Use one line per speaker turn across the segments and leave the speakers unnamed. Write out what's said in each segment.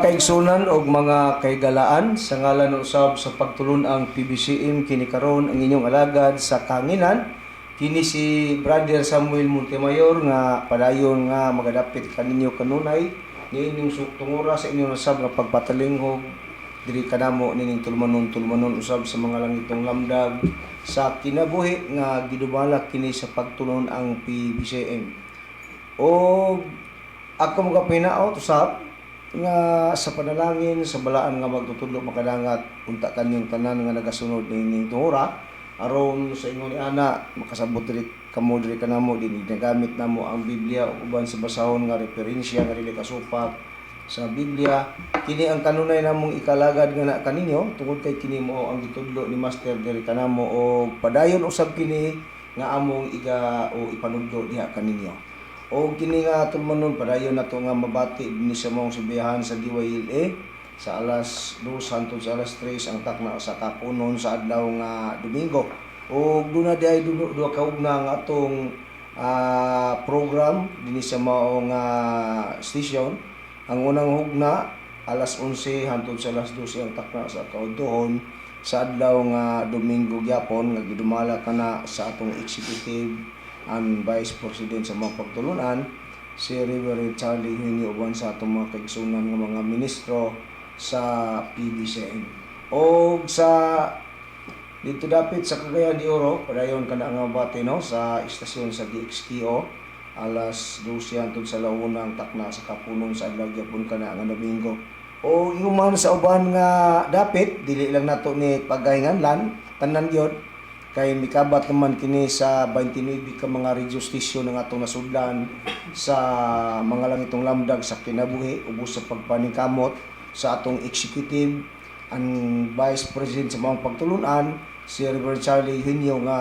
Kaigsunan og mga kaigalaan, sa ngalan usab sa pagtulon-ang PBCM, kini karon ang inyong alagad sa kahanginan. Kini si Brother Samuel Montemayor nga padayon nga magadapit kaninyo kanunay niining tungura sa inyong usab nga pagpatalinghog diri kanamo nining tulumanon, tulumanon usab sa mga langitong lamdag sa kinabuhi nga gidumala kini sa pagtulon-ang PBCM. O ako magapinaot usab nga sa panalangin sa balaan nga magtutudlo makadangat unta kanyong tanan nga nagasunod nining tungura aron sa ingon ni ana makasabot diri kamo diri kanamo dinhi ginagamit namo ang Biblia ug uban sa basahon nga referensya nga dili kasupak sa Biblia. Kini ang kanunay namong ikalagad nga na kaninyo tungod kay kini mo ang gitudlo ni Master diri kanamo og padayon usab kini nga among iga o ipanudlo diha kaninyo. O kini nga tulumanon, padayon nato nga mabati dinhi sa maong sibihan sa DYLA sa alas 2 hangtod sa alas 3 ang takna sa kapunon sa adlaw nga Domingo. O duna di ay duha ka hugna nga atong program dinhi sa maong station. Ang unang hugna, alas 11 hangtod sa alas 12 ang takna sa kaudtohon sa adlaw nga Domingo gyapon nga gidumala kana sa atong executive and vice president sa mga pagtulunan, si Reverend Charlie Eugenio, uban sa atong mga kaigsunan nga mga ministro sa PBCM. O sa dito dapit sa Cagayan de Oro, padayon kana nga bati, no, sa istasyon sa DXKO, alas 12 hangtod sa launang takna sa kapunon sa adlaw gyapon kana nga Domingo. O ingon sa uban nga dapit, dili lang nato ni pagahinganlan tanan gyud kay mikabat naman kini sa 29 ka mga radio station nga atong nasudlan sa mga langitong lamdag sa kinabuhi, ubos sa pagpaningkamot sa atong executive and vice president sa mga pagtulunan, si Reverend Charlie Eugenio, nga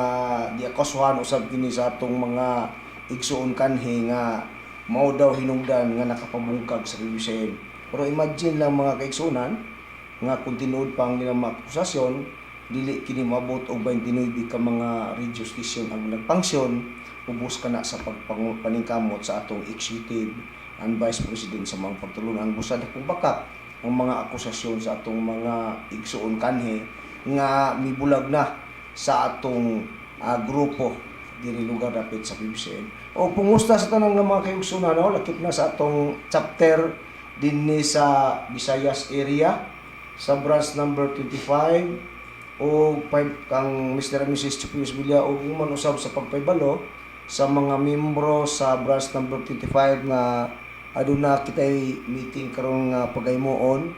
giakusuhan usab kini sa atong mga igsuon kanhi nga mao daw hinungdan nga nakapabungkag sa PBCM. Pero imagine lang, mga kaigsunan, nga kung tinuod pa ang nilang mga akusasyon, dili kini moabot og 29 ka mga radio station ang nagpangsyon ubos kana sa pagpaningkamot sa atong executive and vice president sa mga pagtulunan. Ang busad akong bakak ang mga akusasyon sa atong mga igsuon kanhi nga mibulag na sa atong grupo diri lugar dapit sa PBCM. O pumusta sa tanan nga mga kaigsunan, no, lakip na sa atong chapter dinhi sa Visayas area sa branch number 25 o 5 kang Mr. and Mrs. Chupius Villa, o man usab sa pagpaybalo sa mga membro sa branch number 25 nga aduna kitay meeting karong nga pagaymoon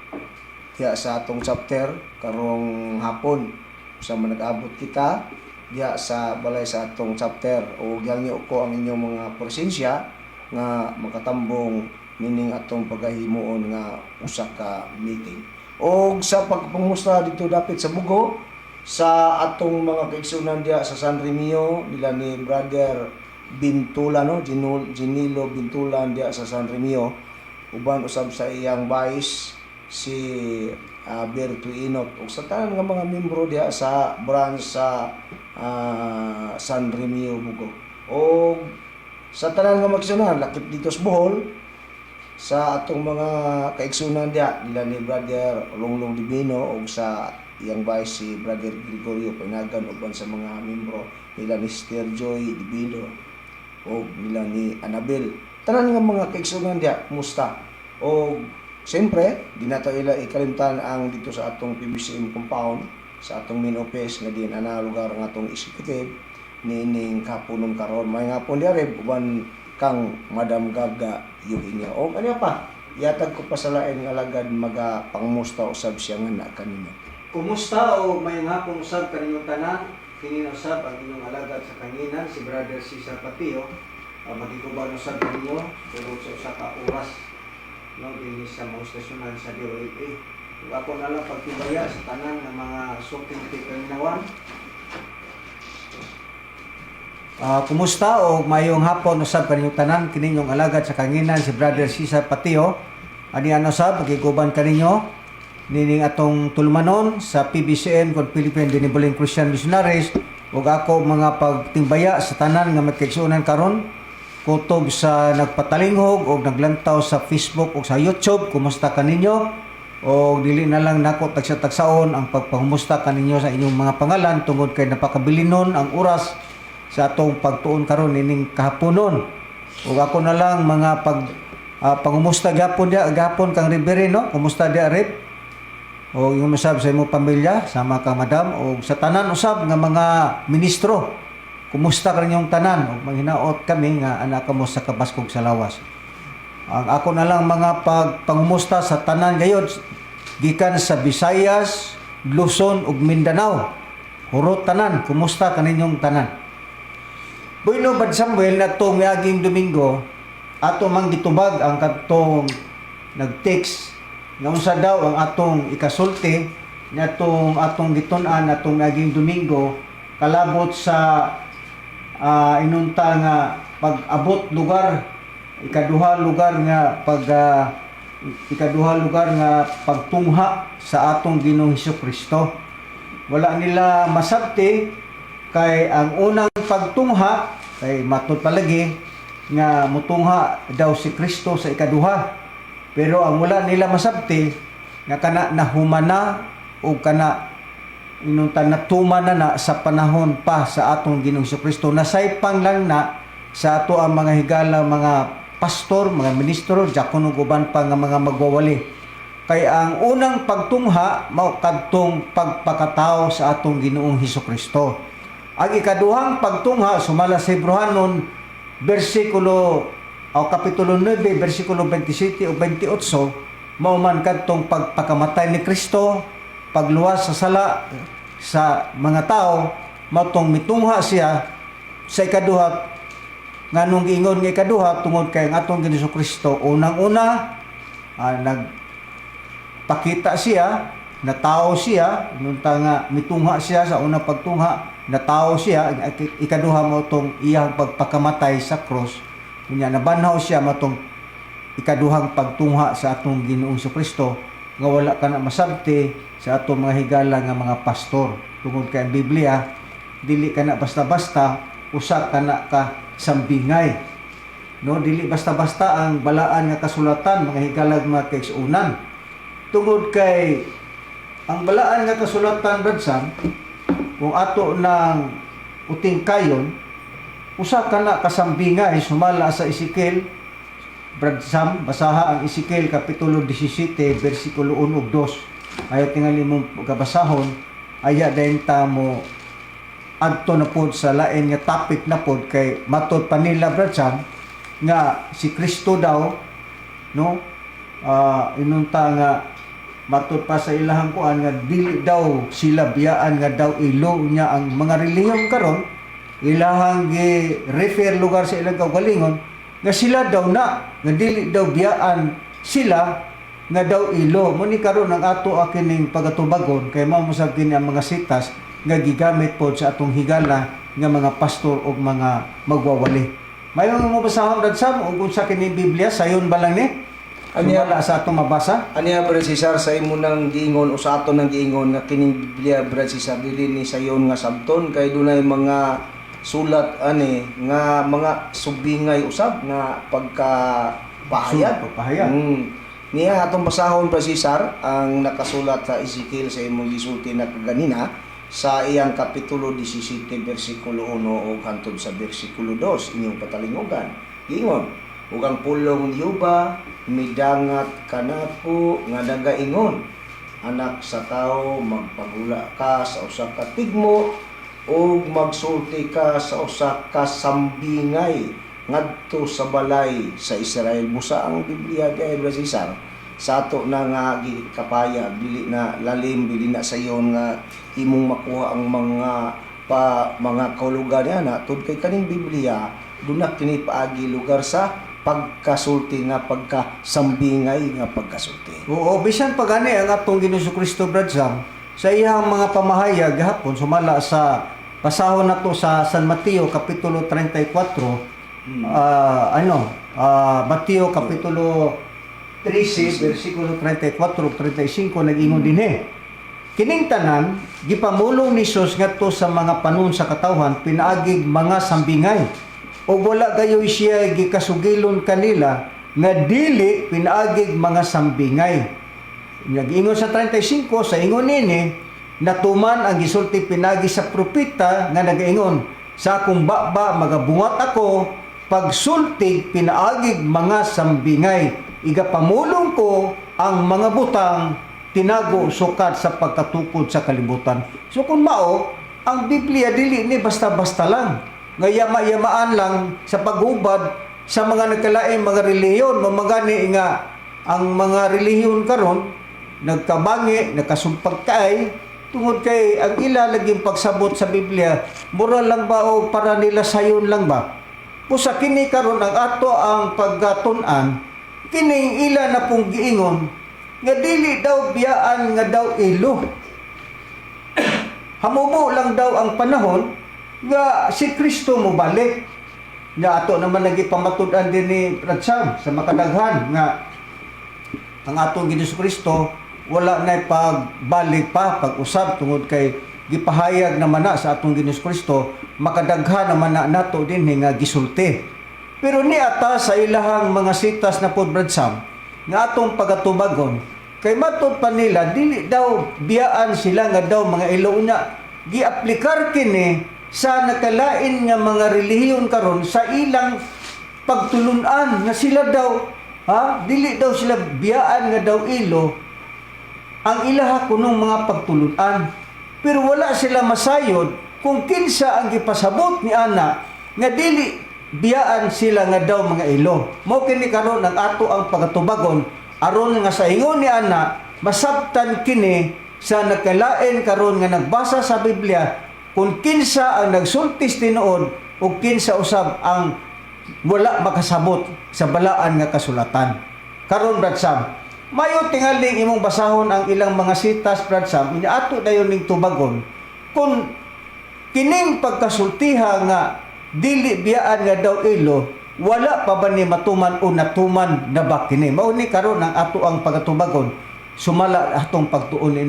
diha sa atong chapter karong hapon sa nag-abot kita diha sa balay sa atong chapter, o gihangyo ko ang inyong mga presensya nga makatambong nining atong pagahimuon nga usa ka meeting. Og sa pagpangmusta dito dapit sa Bogo sa atong mga kaigsunan diha sa San Remio nila ni Brother Bintula, no, Ginilo Bintulan diha sa San Remio, uban usab sa iyang vice, si Berto Inot, ug sa tanan nga mga membro diha sa branch sa San Remio Bogo, og sa tanan nga magsunan lakip dito sa Bohol sa atong mga kaigsunan diha nila ni Brother Longlong Divino ug sa iyang vice, si Brother Gregorio Pinagan, uban sa mga membro nila ni Sister Joy Divino o nila ni Annabel. Tanan nga mga kaigsunan diha, kumusta? O siyempre, di nato ila ikalimtan ang dito sa atong PBCM compound, sa atong main office nga diin ana lugar nga atong executive niining kapunon karon. May nga po diya uban kang Madam Gaga Eugenia. O ano pa, yatag ko pa sa lain nga alagad maga pangmusta usab siya nga na kaninyo.
Kumusta o may hapon usab kaninyong tanan. Kini na usab ang inyong alagad sa kanginan, si Brother Cesar Patio. Magiguban usab ninyo sulod sa usa ka oras, no, dinhi sa mga estasyonan sa DOLA. Ug ako na lang pagtibaya sa tanan nga mga suking kaminawan. Kumusta o mayong hapon usab kaninyong tanan. Kini inyong alagad sa kanginan, si Brother Cesar Patio. Ani ano sab magiguban kaninyo nining atong tulumanon sa PBCM kon Philippine Benevolent Christian Missionaries, ug ako mga pagtimbaya sa tanan nga magkaigsuonan karon. Kutob sa nagpatalinghog o naglantaw sa Facebook o sa YouTube, kumusta kaninyo? O dili na lang nako tagsa-tagsaon ang pagpangumusta kaninyo sa inyong mga pangalan tungod kay napakabilinon ang oras sa atong pagtuon karon ining kahaponon. Ug ako na lang mga pangumusta gyapon dia gapon kang Ribere, no? Kumusta dia, Rib? O yung usab sa imong pamilya sama ka, madam, o sa tanan usab nga mga ministro. Kumusta ka inyong tanan? Ug manghinaot kami nga anak kamo sa kabaskog sa lawas. Ang ako na lang mga pagpangumusta sa tanan gayod gikan sa Visayas, Luzon ug Mindanao. Hurot tanan, kumusta kaninyong tanan? Bueno, Brad Samuel, na itong miaging Domingo, ato mang gitubag ang katong nag-text nga unsa daw ang atong ikasulti na atong atong gitun-an atong miaging Domingo kalabot sa inunta nga pag-abot lugar ikaduha lugar nga pag ikaduha lugar nga pagtungha sa atong Ginoong Kristo. Wala nila masabti kay ang unang pagtungha kay matud palagi nga mutungha daw si Kristo sa ikaduha. Pero ang wala nila masabti nga kana nahumana o kana inunta natuma na na sa panahon pa sa atong Ginoong Kristo. Nasaypang lang na sa ato ang mga higala, mga pastor, mga ministro, diakono ug uban pa nga mga magwawali. Kay ang unang pagtungha mao kadtong pagpakatao sa atong Ginoong Hesus Kristo. Ang ikaduhang pagtungha sumala sa Hebreohanon bersikulo o kapitulo 9 bersikulo 27 o 28, mao man kadtong pagpakamatay ni Kristo, pagluwas sa sala sa mga tao, mao tong mitungha siya sa ikaduha. Nganong giingon nga ikaduha? Tungod kay ang atong Ginoong Kristo unang-una nagpakita siya, natao siya, nunta nga mitungha siya sa unang pagtungha, natao siya. Ikaduha mo tong iyang pagpakamatay sa cross, unya nabanhaw siya, matong ikaduhang pagtungha sa atong Ginoong Kristo nga wala ka na masabti sa atong mga higala nga mga pastor tungod kay ang Biblia dili ka na basta-basta, usa ka na ka sambingay, no? Dili basta-basta ang balaan nga kasulatan, mga higalag, mga kaigsuonan, tungod kay ang balaan nga kasulatan, Brad Sam, kung ato ng uting kayon, usa ka na kasambingay sumala sa Ezekiel. Brad Sam, basaha ang Ezekiel kapitulo 17 bersikulo 1 ug 2. Ayo tingali mong kabasahon, aya dayon ta mo adto na pod sa lain nga topic na pod kay matod pa nila, Brad Sam, nga si Kristo daw, no, inunta nga matod pa sa ilahang kuan nga dili daw sila biyaan nga daw ilo niya. Ang mga relihiyon karon, ilahang gi-refer lugar sa ilang kaugalingon nga sila daw na nga dili daw biyaan sila nga daw ilo mo ni. Karon ang ato kining pagatubagon kay mao mosab kini ang mga sitas nga gigamit pod sa atong higala nga mga pastor o mga magwawali. Mayo mo basahon, Brad Sam, ug unsa kini Biblia sayon ba lang ni?
Anya-
Sumala sa atong mabasa?
Aniya, Brad Cesar, sa imo nang giingon o sa ato nang giingon nga kining Biblia, Brad Cesar, dili ni sayon nga sabton kay dunay mga sulat ani nga mga subingay usab nga pagka pahayag.
Pagpahayag.
Niya atong basahon, Brad Cesar, ang nakasulat sa Ezekiel sa imong gisulti na kaganina sa iyang kapitulo 17 bersikulo 1 ug hantod sa bersikulo 2, inyong patalingugan. Giingon, "Ug ang pulong ni Jehova midangat kanako nga nagaingon, Anak sa tawo, magpagula ka sa usa ka tigmo ug magsulti ka sa usa ka sambingay ngadto sa balay sa Israel." Busa ang Biblia kay Brad Cesar sa ato na nga gikapaya, dili na lalim, dili na sayon nga imong makuha ang mga pa mga kahulugan niya na tud kay kaning Biblia duna kini paagi lugar sa pagkasulti nga pagkasambingay nga pagkasulti.
Oo, bisan pa gani ang atong Ginoong Kristo, Brad Sam, sa iyang mga pamahayag gahapon sumala sa basahon nato sa San Mateo kapitulo 34, Mateo kapitulo 13 bersikulo 34 ug 35, nag-ingon dinhi. "Kining tanan gipamulong ni Jesus ngadto sa mga panon sa katawhan pinaagig mga sambingay. O wala gayoy siya gikasugilon kanila nga dili pinaagig mga sambingay. Nag-ingon sa 35, sa ingon nini, natuman ang gisulti pinagi sa propeta nga nagaingon, "Sa akong baba magabungat ako pagsulti pinaagig mga sambingay. Igapamulong ko ang mga butang tinago sukad sa pagkatukod sa kalibutan." So kung mao, ang Biblia dili ni basta-basta lang nga yama-yamaan lang sa paghubad sa mga nagkalaing mga relihiyon. Mamagani nga ang mga relihiyon karon nagkabangi, nagkasumpag kay tungod kay ang ila laging pagsabot sa Biblia, mura lang ba o para nila sayon lang ba? Pusa kini karon ang ato ang paggatun-an, kining ila na pong giingon nga dili daw biyaan nga daw ilo. Hamubo lang daw ang panahon nga si Kristo mobalik. Nga ato naman lagi pamatud-an din ni Brad Sam sa makadaghan nga ang atong Ginoong Kristo wala na pagbalik pa pag-usab tungod kay gipahayag naman na sa atong Ginoong Kristo, makadaghan naman na nato din nga gisulti. Pero ni ata sa ilahang mga sitas na pod, Brad Sam, nga atong pagatubagon kay matud pa nila dili daw biyaan sila nga daw mga ilo na giaplikar kini sa nakalain nga mga relihiyon karon sa ilang pagtulunan nga sila daw, ha, dili daw sila biyaan nga daw ilo ang ilaha kunong mga pagtulunan. Pero wala sila masayod kung kinsa ang gipasabot ni ana nga dili biyaan sila nga daw mga ilo. Mao kini karon ang ato ang pagatubagon aron nga sa ingon ni ana masabtan kini sa nakalain karon nga nagbasa sa Biblia kung kinsa ang nagsultis tinuod o kinsa usab ang wala makasabot sa balaan nga kasulatan. Karon, Brad Sam, mayo tingaling imong basahon ang ilang mga sitas, Brad Sam, unya ato dayon ning tubagon kung kining pagkasultiha nga dili biyaan nga daw ilo, wala pa ba ni matuman o natuman na ba kini? Mao ni karon ang ato ang pagatubagon sumala atong pagtuon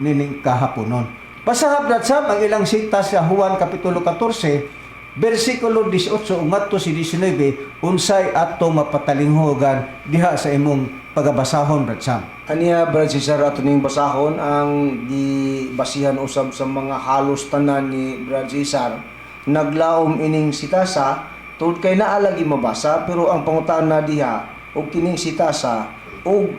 nining kahaponon. Basaha, Brad Sam, ang ilang sitas sa Juan Kapitulo 14 bersikulo 18 ug ngadto si 19, unsay atong mapatalinghugan diha sa imong pagabasahon, Brad Sam?
Aniya, Brad Cesar, ato ning basahon ang gibasihan usab sa mga halos tanan ni Brad Cesar. Naglaom ining sitasa tungod kay naa lagi mabasa, pero ang pangutana diha og kining sitasa og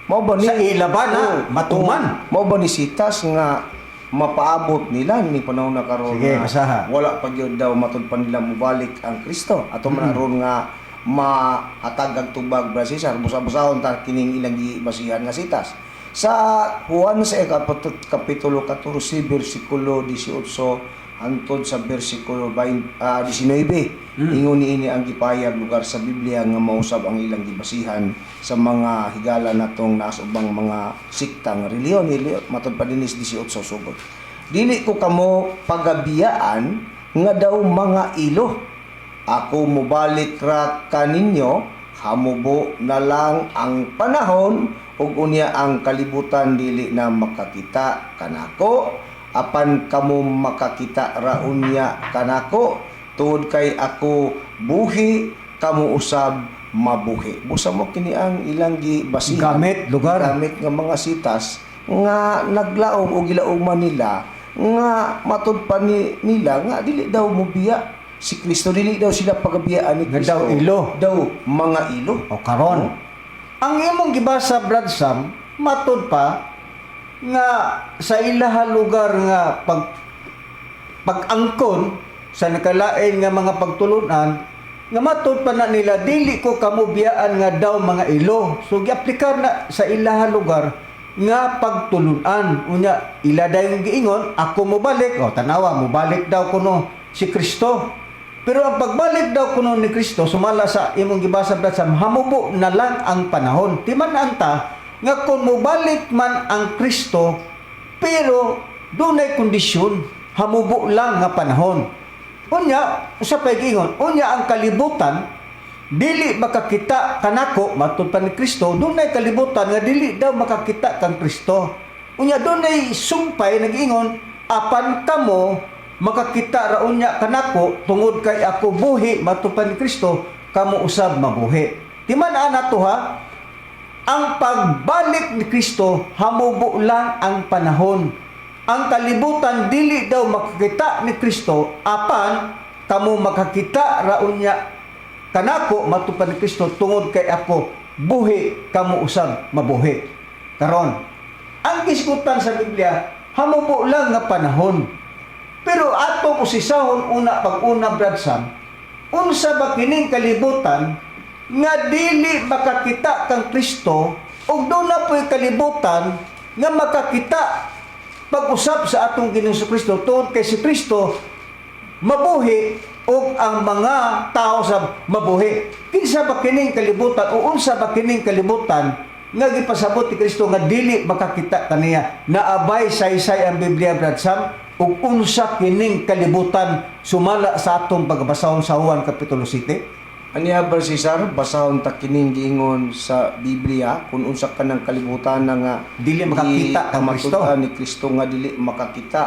mao ba ni
Sa ila ba na
Oo,
matuman?
oo, mao ba ni sitas nga mapaabot nila ni panahon na karon
Sige,
nga
basaha.
wala pa gyud daw matud pa nila mobalik ang Kristo ato man aron nga mahatag ang tubag, Brad Cesar? Busa-busahon ta kining ilang gibasihan nga sitas sa Juan sa kapitulo 14 bersikulo 18 hantod sa bersikulo 20, 19. Ingon niini ang gipayag lugar sa Biblia nga mausab ang ilang gibasihan sa mga higala natong naas ubang mga sikta nga relihiyon. Matud pa dinis 18 sugod: "Dili ko kamo pagabiyaan nga daw mga ilo. Ako mobalik ra kaninyo, hamubo na lang ang panahon ug unya ang kalibutan dili na makakita kanako, apan kamo makakita ra unya kanako tungod kay ako buhi, kamo usab mabuhi." Busa mo kini ang ilang gibasihan.
Gamit, lugar.
Gamit nga mga sitas nga naglaom o gilauman nila nga matud pa ni, nila nga dili daw mobiya si Kristo, dili daw sila pagabiyaan ni
Nga
Kristo
daw ilo.
daw mga ilo.
O karon, ang imong gibasa, Brad Sam, matud pa nga sa ilaha lugar nga pag-angkon sa nakalain nga mga pagtulunan nga matud pa na nila dili ko kamo biyaan nga daw mga ilo. So giaplikar na sa ilaha lugar nga pagtulunan. Unya ila dayong giingon, "Ako mobalik." O tanawa, mobalik daw kuno si Kristo. Pero ang pagbalik daw kuno ni Kristo sumala sa imong gibasa, Brad Sam, hamubo na lang ang panahon. Timan anta nga kung mobalik man ang Kristo, pero dunay kondisyon, hamubo lang nga panahon. Unya, usa pa'y giingon, unya ang kalibutan dili makakita kanako, matud pa ni Kristo, dunay kalibutan nga dili daw makakita kang Kristo. Unya dunay sumpay nag-ingon, apan kamo Makakita ra unya kanako tungod kay ako buhi matud pa ni Kristo, kamo usab mabuhi. Timan-an nato ha, ang pagbalik ni Kristo hamubo lang ang panahon. Ang kalibutan dili daw makakita ni Kristo, apan kamo makakita ra unya kanako matud pa ni Kristo tungod kay ako buhi, kamo usab mabuhi. Karon, ang gisgutan sa Biblia hamubo lang nga panahon. Pero atong usisahon una pag-una, Brad Sam, unsa ba kining kalibutan nga dili makakita kang Kristo ug duna po'y kalibutan nga makakita pag-usab sa atong Ginoong Kristo tungod kay si Kristo mabuhi ug ang mga tao sa mabuhi? Kinsa ba kining kalibutan o unsa ba kining kalibutan nga gipasabot ni Kristo nga dili makakita kaniya? Naabay saysay ang Biblia, Brad Sam, ug unsa kining kalibutan sumala sa atong pagbasahon sa Juan Kapitulo 7?
Aniya ba, Cesar, basahon ta kining giingon sa Biblia kung unsa kanang kalibutan na nga
dili makakita kang Kristo.
Matud-an ni Kristo nga dili makakita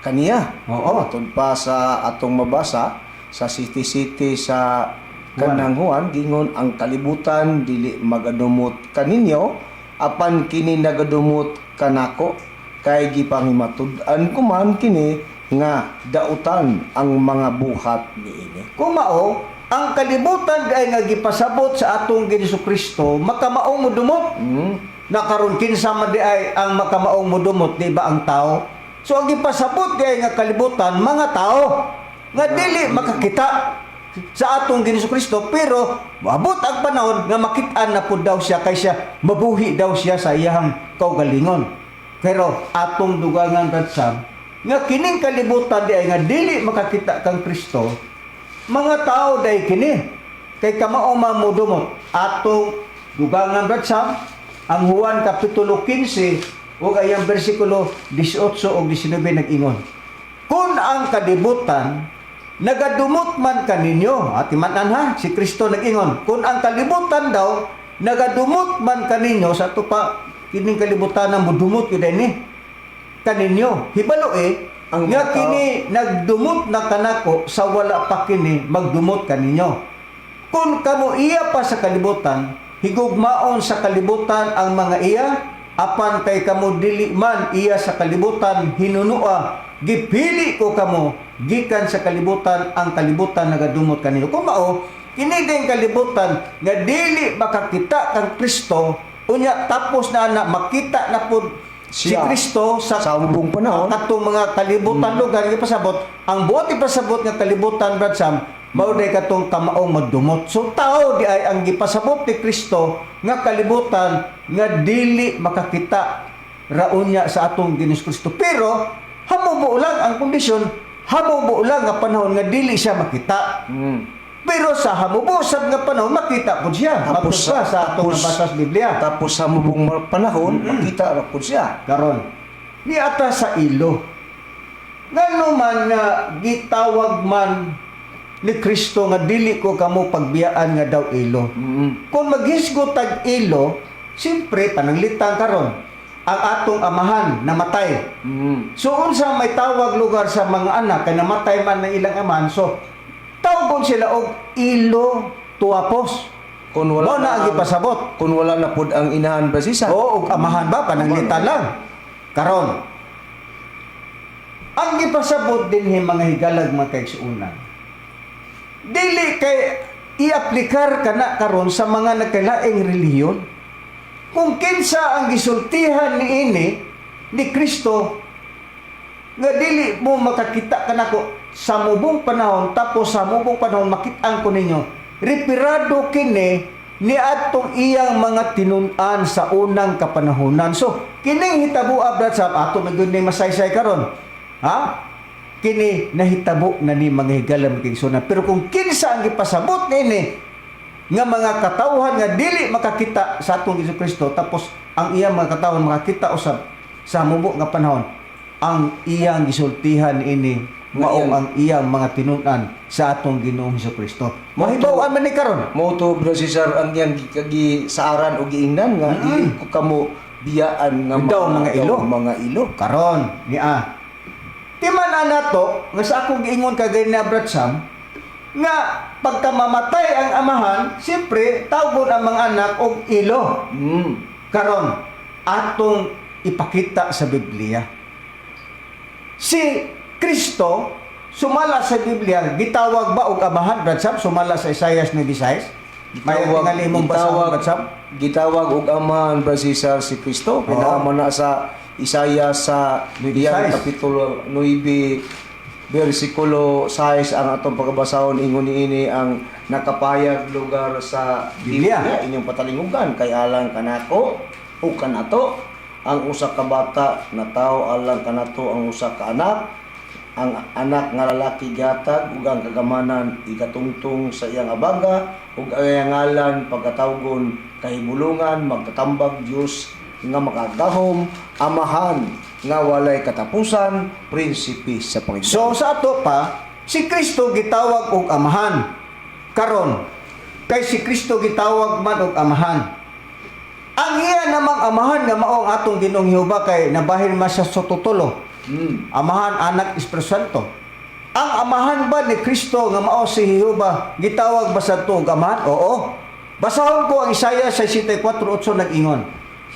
kaniya. Matud pa sa atong mabasa sa city sa kanang Juan, gingon ang kalibutan dili magadumot kaninyo, apan kini nagadumot kanako kay gipangimatud-an ko man kini nga dautan ang mga buhat niini.
Kung mao, ang kalibutan ay nga gipasabot sa atong Ginoong Kristo makamaong modumot. Na karon, kinsa man di ay ang makamaong modumot? Di ba ang tao? So ang gipasabot di ay nga kalibutan, mga tao nga dili makakita sa atong Ginoong Kristo, pero moabot ang panahon nga makit-an na pud daw siya kay siya mabuhi daw siya sa iyang kaugalingon. Pero atong dugangan, Brad Sam, nga kining kalibutan di ay nga dili makakita kang Kristo, mga tao day kini kay kamao mamudumot. Atong dugangan, Brad Sam, ang Juan Kapitulo 15 ug ayang bersikulo 18 ug 19 nag-ingon, "Kung ang kalibutan nagadumot man kaninyo," ati man ha, si Kristo nag-ingon, kung ang kalibutan daw nagadumot man kaninyo, sa ato pa kining kalibutan na mudumot yun ni kaninyo, hibalo eh
ang
nga
mga tao.
Kini nagdumot na kanako sa wala pa kini magdumot kaninyo. Kung kamo iya pa sa kalibutan, higugmaon sa kalibutan ang mga iya, apan kay kamo dili man iya sa kalibutan, hinunua gipili ko kamo gikan sa kalibutan, ang kalibutan nagadumot kaninyo. Kung mao, kini din kalibutan nga dili makakita kang Kristo, unya tapos na na makita na pud si
siya
Kristo sa
sa ubong panahon.
Katong mga kalibutan lugar gipasabot, ang buot ipasabot nga kalibutan, Brad Sam, mao day katong kamaong magdumot. So tao di ay ang gipasabot ni Kristo nga kalibutan nga dili makakita raunya sa atong Ginoong Kristo, pero hamubo lang ang kondisyon, hamubo lang nga panahon nga dili siya makita. Pero sa hamubo sab nga panahon makita pud siya.
Tapos
Tapos pa sa atong nabasa sa Biblia.
Tapos sa mubong panahon makita ra pud siya.
Karon, niata sa ilo. Ngano man nga gitawag man ni Kristo nga dili ko kamo pagbiyaan nga daw ilo? Kung maghisgot tag ilo, siyempre pananglitan karon ang atong amahan namatay. So unsa may tawag lugar sa mga anak kay namatay man ng ilang amahan, so tawgon sila og ilo tuwapos.
Kung wala
Mao na ang gipasabot.
Kung wala na pud ang inahan ba sisa.
Oo, og amahan ba pananglitan lang. Karon, ang gipasabot dinhi, mga higalag, mga kaigsuonan, dili kay iaplikar kana karon sa mga nagkalaing relihiyon. Kung kinsa ang gisultihan niini ni Kristo nga dili mo makakita kanako sa mubong panahon, tapos sa mubong panahon makit-an ko ninyo, referado kini ni atong iyang mga tinun-an sa unang kapanahonan. So kining hitabo, Brad Sam, ato man gyud ning masaysay karon ha, kini nahitabo na ni mga higala, mga kaigsuonan. Pero kung kinsa ang gipasabot niini nga mga katawhan nga dili makakita sa atong Hesus Kristo, tapos ang iyang mga katawhan makakita usab sa mubo nga panahon, ang iyang gisultihan ini mao ang iyang mga tinun-an sa atong Ginoong Hesus Kristo. Mahibaw-an man ni karon.
Mao to, Bro Cesar, ang iyang gisaaran o giingnan nga dili ko kamo biyaan nga
daw mga ilo.
Daw mga ilo.
Karon ni a. Timan Nahiman-an nato nga sa akong giingon kagay na, Brad Sam, nga pagkamamatay ang amahan, siyempre tawgon ang mga anak og ilo. Karon, atong ipakita sa Biblia. Si Kristo, sumala sa Biblia, gitawag ba og amahan, Brad Sam, sumala sa Isaiah 9:6? May tingali mong basahon, Brad Sam?
Gitawag og amahan, Brad Cesar, si Kristo. Pinaama na sa Isaiah sa iyang
9:6.
kapitulo 9 bersikulo 6 ang atong pagkabasahon. Ingon niini ang nakapayag lugar sa
Biblia.
Biblia, inyong patalingugan, kay alang kanako o kanato ang usa ka bata na tao, alang kanato ang usa ka anak, ang anak nga lalaki gihatag, ug ang kagamanan ikatungtong sa iyang abaga, ug ang iyang ngalan pagkatawgon Kahibulungan, Magtatambag, Dios nga Makagagahom, Amahan nga Walay Katapusan, Prinsipe sa Panginoon.
So sa ato pa, si Kristo gitawag og amahan. Karon, kay si Kristo gitawag man og amahan. Ang iya namang amahan nga mao ang atong Ginoong Jehova kay nabahin man siya sa tutulo. Amahan, Anak, Espiritu Santo. Ang amahan ba ni Kristo nga mao si Jehova gitawag ba sa og amahan? Oo. Basahon ko ang Isaiah 64:8 nag-ingon.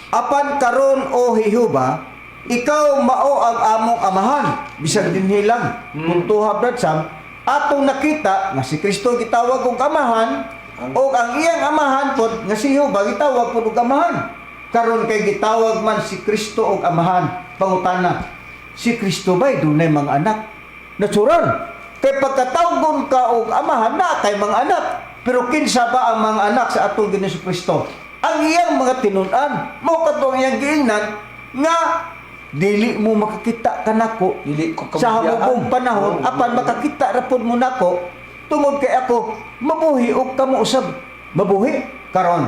"Apan karon, o Jehova, ikaw mao ang among amahan." Bisag dinhi lang. Puntuha, Brad Sam, atong nakita nga si Kristo gitawag og amahan o ang iyang amahan pod nga si Jehova gitawag pod og amahan. Karon kay gitawag man si Kristo og amahan, pangutana, si Kristo ba'y dunay mga anak? Natural. Kay pagkatawgon ka og amahan na kay mga anak. Pero kinsa ba ang mga anak sa atong Ginoong Kristo? Ang iyang mga tinun-an. Mao kadto ang iyang giingnan nga dili mo makakita kanako
Dili ko
sa
kabiyaan.
hamubong panahon, apan makakita ra pud mo nako tungod kay ako mabuhi ug kamo usab mabuhi. Karon,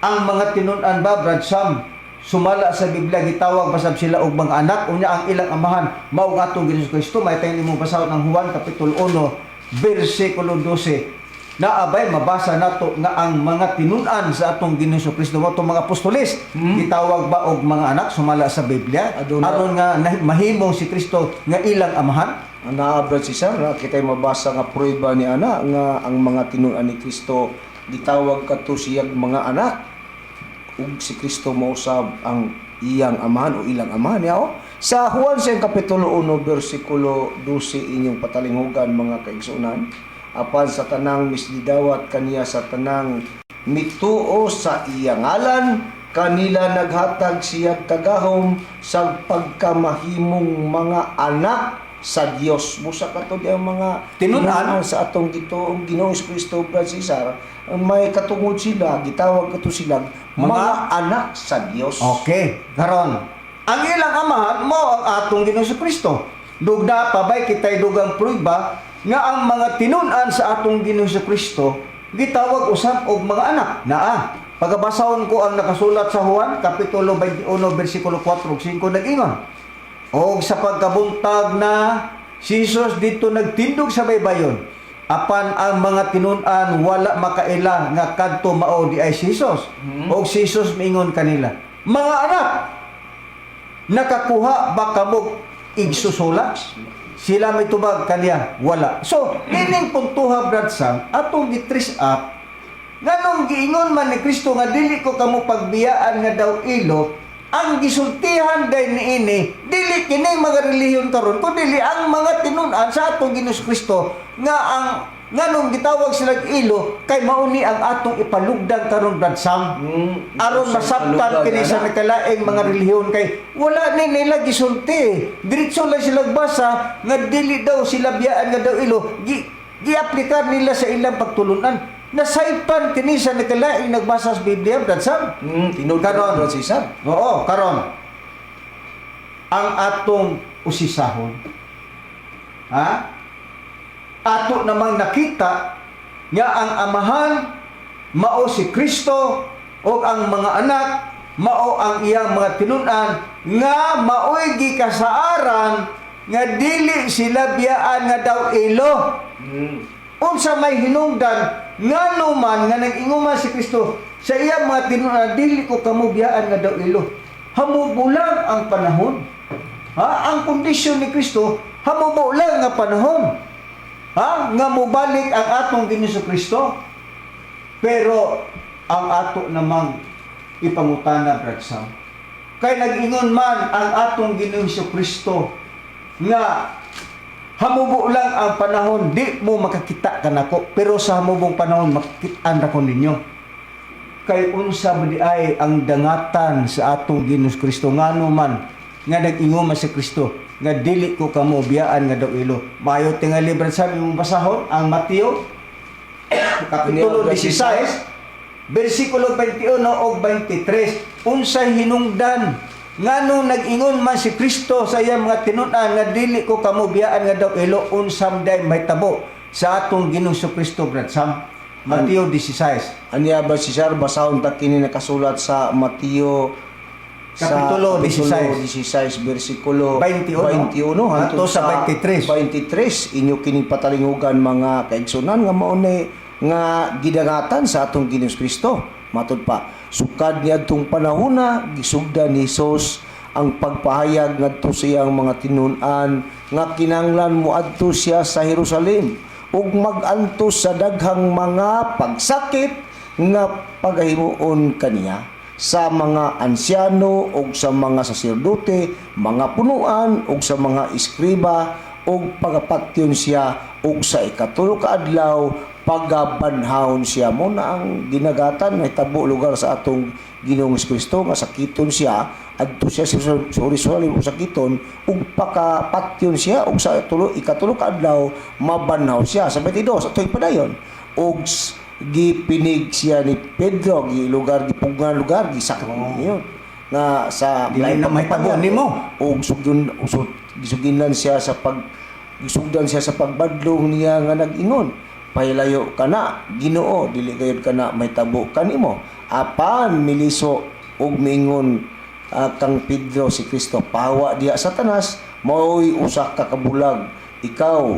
ang mga tinun-an ba, Brad Sam, sumala sa Biblia gitawag ba sab sila og mga anak? Unya ang ilang amahan mao ang atong Ginoong Kristo. May tayo imong basahon ang Juan kapitulo 1 bersikulo 12. Naabay mabasa nato nga ang mga tinun-an sa atong Ginoong Kristo mao tong mga apostoles, gitawag ba og mga anak sumala sa Biblia
Aduna.
aron nga mahimong si Kristo nga ilang amahan?
Naa, Brad Cesar, na kita'y mabasa nga prueba ni ana nga ang mga tinun-an ni Kristo gitawag kadto siyag mga anak ug si Kristo mausab ang iyang amahan o ilang amahan niya oh. Sa Juan sa kapitulo 1 bersikulo 12, inyong patalinghugan, mga kaigsuonan, apan sa tanang misdidawat kaniya, sa tanang mituo sa iyang ngalan, kanila naghatag siya kagahom sa pagkamahimong mga anak sa Dios. Busa kato di ang mga
Tinun-an.
tinun-an sa atong gitoong Ginoong Kristo, Brad Cesar, may katungod sila, gitawag kato sila mga anak sa Dios.
Okay, karon. Ang ilang amahan mo ang atong Ginoong Kristo. Dugna pa bay kitay dugang prueba nga ang mga tinun-an sa atong Ginoong Kristo gitawag usab og mga anak. Naa. Pagabasahon ko ang nakasulat sa Juan kapitulo 21 bersikulo 4 ug 5 nag-ingon. Og sa pagkabuntag na si Jesus dito nagtindog sa baybayon. Apan ang mga tinun-an wala makaila nga kadto mao di ay si Jesus. Og si Jesus miingon kanila, "Mga anak, nakakuha ba kamo igsusula?" Sila mitubag kaniya, "Wala." So, kining puntuha, Brad Sam, atong gi-trace up nganong giingon man ni Kristo nga dili ko kamo pagbiyaan nga daw ilo, ang gisultihan day niini dili kining mga relihiyon karon kundi ang mga tinun-an sa atong Ginoong Kristo nga ang nganong gitawag silang ilo kay mao ni ang atong ipalugdan karon, Brad Sam, aron masabtan kini sa nakalaing mga relihiyon kay wala ni nila gisulti. Diretso lang sila basa nga dili daw sila biyaan nga daw ilo, giaplikar nila sa ilang pagtulunan. Nasaypan kini sa nakalaing nagbasa sa Biblia, Brad Sam.
Tinuod
Karon.
Brad Cesar.
Oo, karon ang atong usisahon, ha, ato namang nakita nga ang amahan mao si Kristo o ang mga anak mao ang iyang mga tinun-an nga maoy gikasaaran nga dili sila biyaan nga daw ilo. Unsa may hinungdan ngano man nga nag-ingon man si Kristo sa iyang mga tinun-an, "Dili ko kamo biyaan nga daw ilo"? Hamubo lang ang panahon. Ha? Ang kondisyon ni Kristo, hamubo lang nga panahon. Ha? Nga mobalik ang atong Ginoong Kristo. Pero ang ato namang ipangutana, Brad Sam. Kay nag-ingon man ang atong Ginoong Kristo nga hamubo lang ang panahon, di mo makakita kanako, pero sa hamubong panahon makitaan ra ko ninyo. Kay unsa ba di ay ang dangatan sa atong Ginoong Kristo, ngano man nga nag-ingon man si Kristo nga dili ko kamo biyaan nga daw ilo? Mayo tingali, Brad Sam, imong basahon ang Mateo kapitulo 16 bersikulo 21 ug 23. Unsay hinungdan, ngano nag-ingon man si Kristo sa iyang mga tinun-an nga dili ko kamo biyaan nga daw ilo? Unsa man day mahitabo sa atong Ginoong Kristo, Brad Sam? Mateo 16.
Anya ba si Sir, basahon ta kini nakasulat sa Mateo sa
Kapitulo 16.
16 bersikulo
21,
21 hangtod
hangtod sa 23.
23. Inyo kini patalingugan, mga kaigsunan, nga mao ni nga gidangatan sa atong Ginoong Kristo. Matud pa, sukad niadtong panahona, gisugdan ni Hesus ang pagpahayag ngadto sa iyang mga tinun-an nga kinahanglan moadto siya sa Jerusalem ug mag-antos sa daghang mga pagsakit nga pagahimuon kaniya sa mga ansyano ug sa mga saserdote, mga punuan ug sa mga eskriba, ug pagapatyon siya ug sa ikatulo ka adlaw pagabanhawon siya. Mo na ang ginagatan nahitabo lugar sa atong Ginoong Kristo nga sakiton siya adto siya sa Jerusalem ug sakiton ug pakapatyon siya ug sa tulo ikatulo ka adlaw mabanhaw siya. Sa 22, atoy padayon, ug gipinig siya ni Pedro, gi lugar gipugngan lugar gisakit niyon nga sa
Dili na mahitabo nimo.
Ug sugdon usod gisuginan siya sa pag gisugdan siya sa pagbadlong niya nga nag-ingon, "Pahilayo ka na, Ginoo, dili gayud kana mahitabo kanimo." Apan miliso ug miingon kang Pedro si Kristo, "Pahawa diha, Satanas, maoy usa ka kabulag ikaw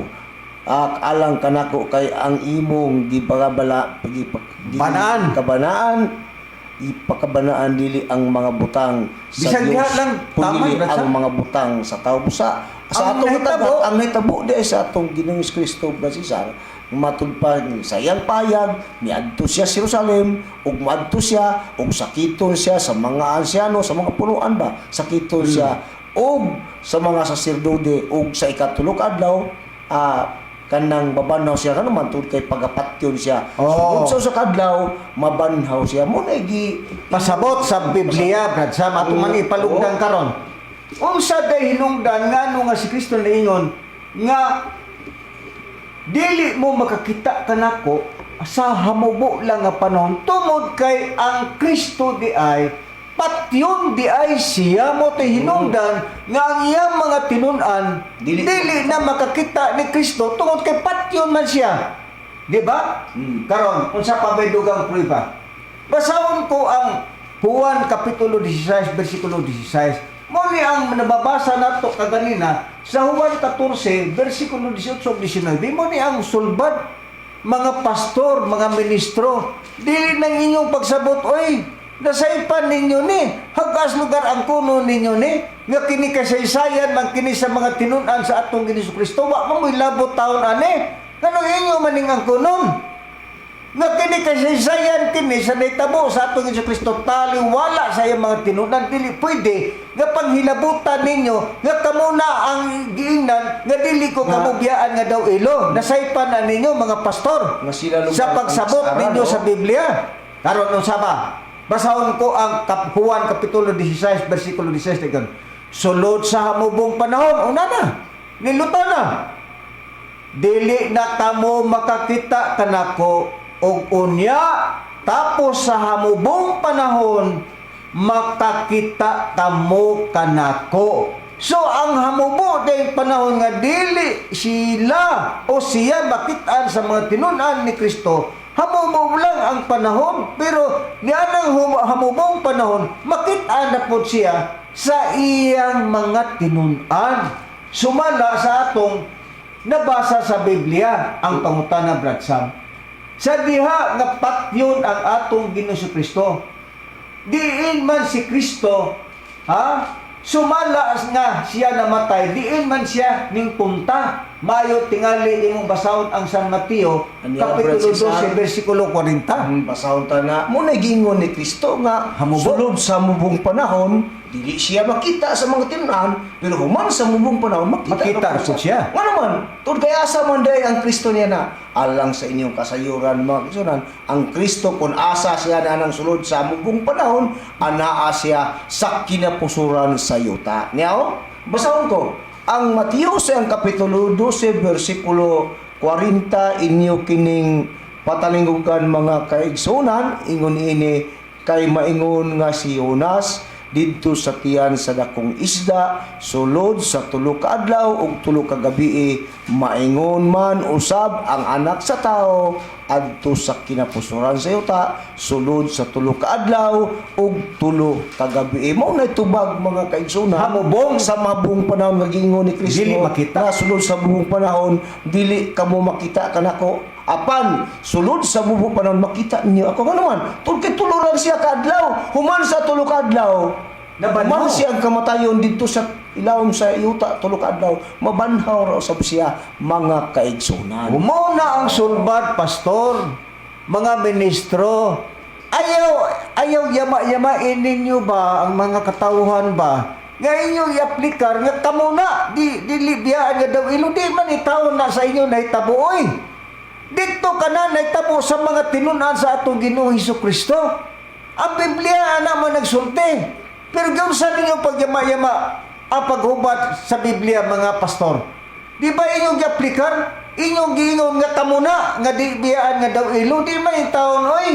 alang kanako, kay ang imong gibagabala
Banaan.
Kabanaan ipakabanaan dili ang mga butang sa
Bisag
Dios,
diha lang,
kundi
tama, Brad
ang
Sam.
mga butang sa tao. Busa sa
Ang
atong
nahitabo-
nahitabo, ang nahitabo di ay sa atong Ginoong Kristo, Brad Cesar, matud pa sa iyang payag, miadto siya sa Jerusalem ug moadto siya ug sakiton siya sa mga ansyano, sa mga punuan ba, sakiton siya ug sa mga saserdote, ug sa ikatulo ka adlaw kanang babanhaw siya, kano man tungod kay pagapatyon siya.
Oh.
Sugod sa kadlaw mabanhaw siya. Mo na gi
Pasabot sa Biblia, Brad Sam, ato man ipalugdan karon. Unsa day hinungdan, ngano nga si Kristo naingon nga dili mo makakita kanako sa hamubo lang nga panahon? Tungod kay ang Kristo di ay patyon di ay siya, mo ti hinungdan nga ang iyang mga tinun-an
Dili-
dili na makakita ni Kristo tungod kay patyon man siya. Di ba? Karon, unsa pa may dugang prueba? Basahon ko ang Juan Kapitulo 16 versikulo 16. Mo ni ang nababasa nato kaganina sa Juan 14 versikulo 18 ug 19. Mo ni ang sulbad, mga pastor, mga ministro, dili nang inyong pagsabot, oy, nasaypan ninyo ni, hagas lugar ang kuno ninyo ni, nga kini kasaysayan man kini sa mga tinun-an sa atong Ginoong Kristo, wa man mo'y labot taon ani, nganong inyo maning ang kunon? Nga kini kasaysayan kini sa nahitabo sa atong Hesus Kristo, taliwala sa iyang mga tinun-an, dili pwede nga panghilabutan ninyo nga kamo na ang giingnan nga dili ko kamo biyaan nga daw ilo. Nasaypan na ninyo, mga pastor,
Nga sila lugar
sa pagsabot
ang
ninyo
aral,
sa
no?
Biblia. Karon, unsa pa? Basahon ko ang Juan Kapitulo 16 versikulo 16 dagan. Sulod sa hamubong panahon, una na. Niluta na. Dili na kamo makakita kanako og unya tapos sa hamubong panahon makakita kamo kanako. So ang hamubo dayong panahon nga dili sila o siya makitaan sa mga tinun-an ni Kristo, hamubo lang ang panahon, pero nianang hamubong panahon makitaan na po siya sa iyang mga tinun-an. Sumala sa atong nabasa sa Biblia, ang pangutana, Brad Sam. Sa diha nga patyon ang atong Ginoong Kristo, diin man si Kristo, ha?
Sumala nga siya namatay, diin man siya ning punta. Mayo tingali imong basahon ang San Mateo
Aniya,
kapitulo
Brad Cesar.
12 bersikulo 40.
Basahon ta na mo na giingon ni Kristo nga
Hamubong.
sulod sa mubong panahon dili siya makita sa mga tinunan, pero human sa mubong panahon makita,
Makita
na po
po siya.
Nga naman, tungod kay asa man day ang Kristo niya na alang sa inyong kasayuran, mga kisunan, ang Kristo kung asa siya na nang sulod sa mubong panahon, anaa siya sa kinapusuran sa yuta. Niya, basahon ko ang Mateo sa ang kapitulo 12 bersikulo 40, inyo kining patalinggugan, mga kaigsunan. Ingon ini, kay maingon nga si Jonas didto sa tiyan sa dakong isda sulod sa 3 ka adlaw ug 3 ka gabii, maingon man usab ang Anak sa Tao adto sa kinapusuran sa yuta sulod sa 3 ka adlaw ug 3 ka gabii. Mao na tubag, mga kaigsunan.
Hamubong.
Sa mabong panahon nga giingon ni Kristo
Dili makita.
nga sulod sa buong panahon dili kamo makita kanako, apan sulod sa buong panahon makita ninyo ako. Nga naman, tungod kay 3 lang siya kaadlaw, human sa 3 ka adlaw
Nabanhaw.
human siya ang kamatayon didto sa ilawom sa yuta 3 ka adlaw, mabanhaw ra usab siya, mga kaigsunan.
Mao na ang sulbad, pastor, mga ministro. Ayaw, ayaw yama-yamain ninyo ba ang mga katawhan ba? Nga inyong i-aplikar, nga kamo na, di, di biyaan nga daw ilo, di man itawon na sa inyo nahitabo, oy. Dito ka na nahitabo sa mga tinunan sa atong Ginoong Hesus Kristo. Ang Biblia, ana man nagsulti. Pero gawin sa ninyo pagyama-yama ang paghubat sa Biblia, mga pastor. Di ba inyong giaplikar? Inyong giingon nga kamo na, nga di biyaan nga daw ilo, di man taon, oy.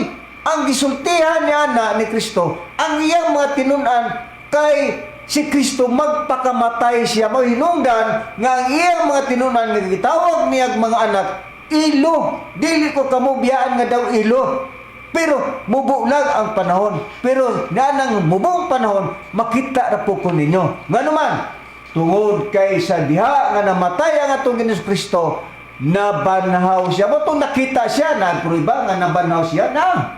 Ang gisultihan ni ana ni Kristo, ang iyang mga tinunan kay si Kristo magpakamatay siya, mo hinungdan nga ang iyang mga tinunan nga gitawag niyang mga anak ilo, dili ko kamo biyaan nga daw ilo. Pero mubo lang ang panahon. Pero nanang mubong panahon, makita ra po ko ninyo. Ngano man, tungod kay sa diha nga namatay ang atong Ginoong Kristo, nabanhaw siya. Mo nakita siya, nagpruiba nga nabanhaw siya na.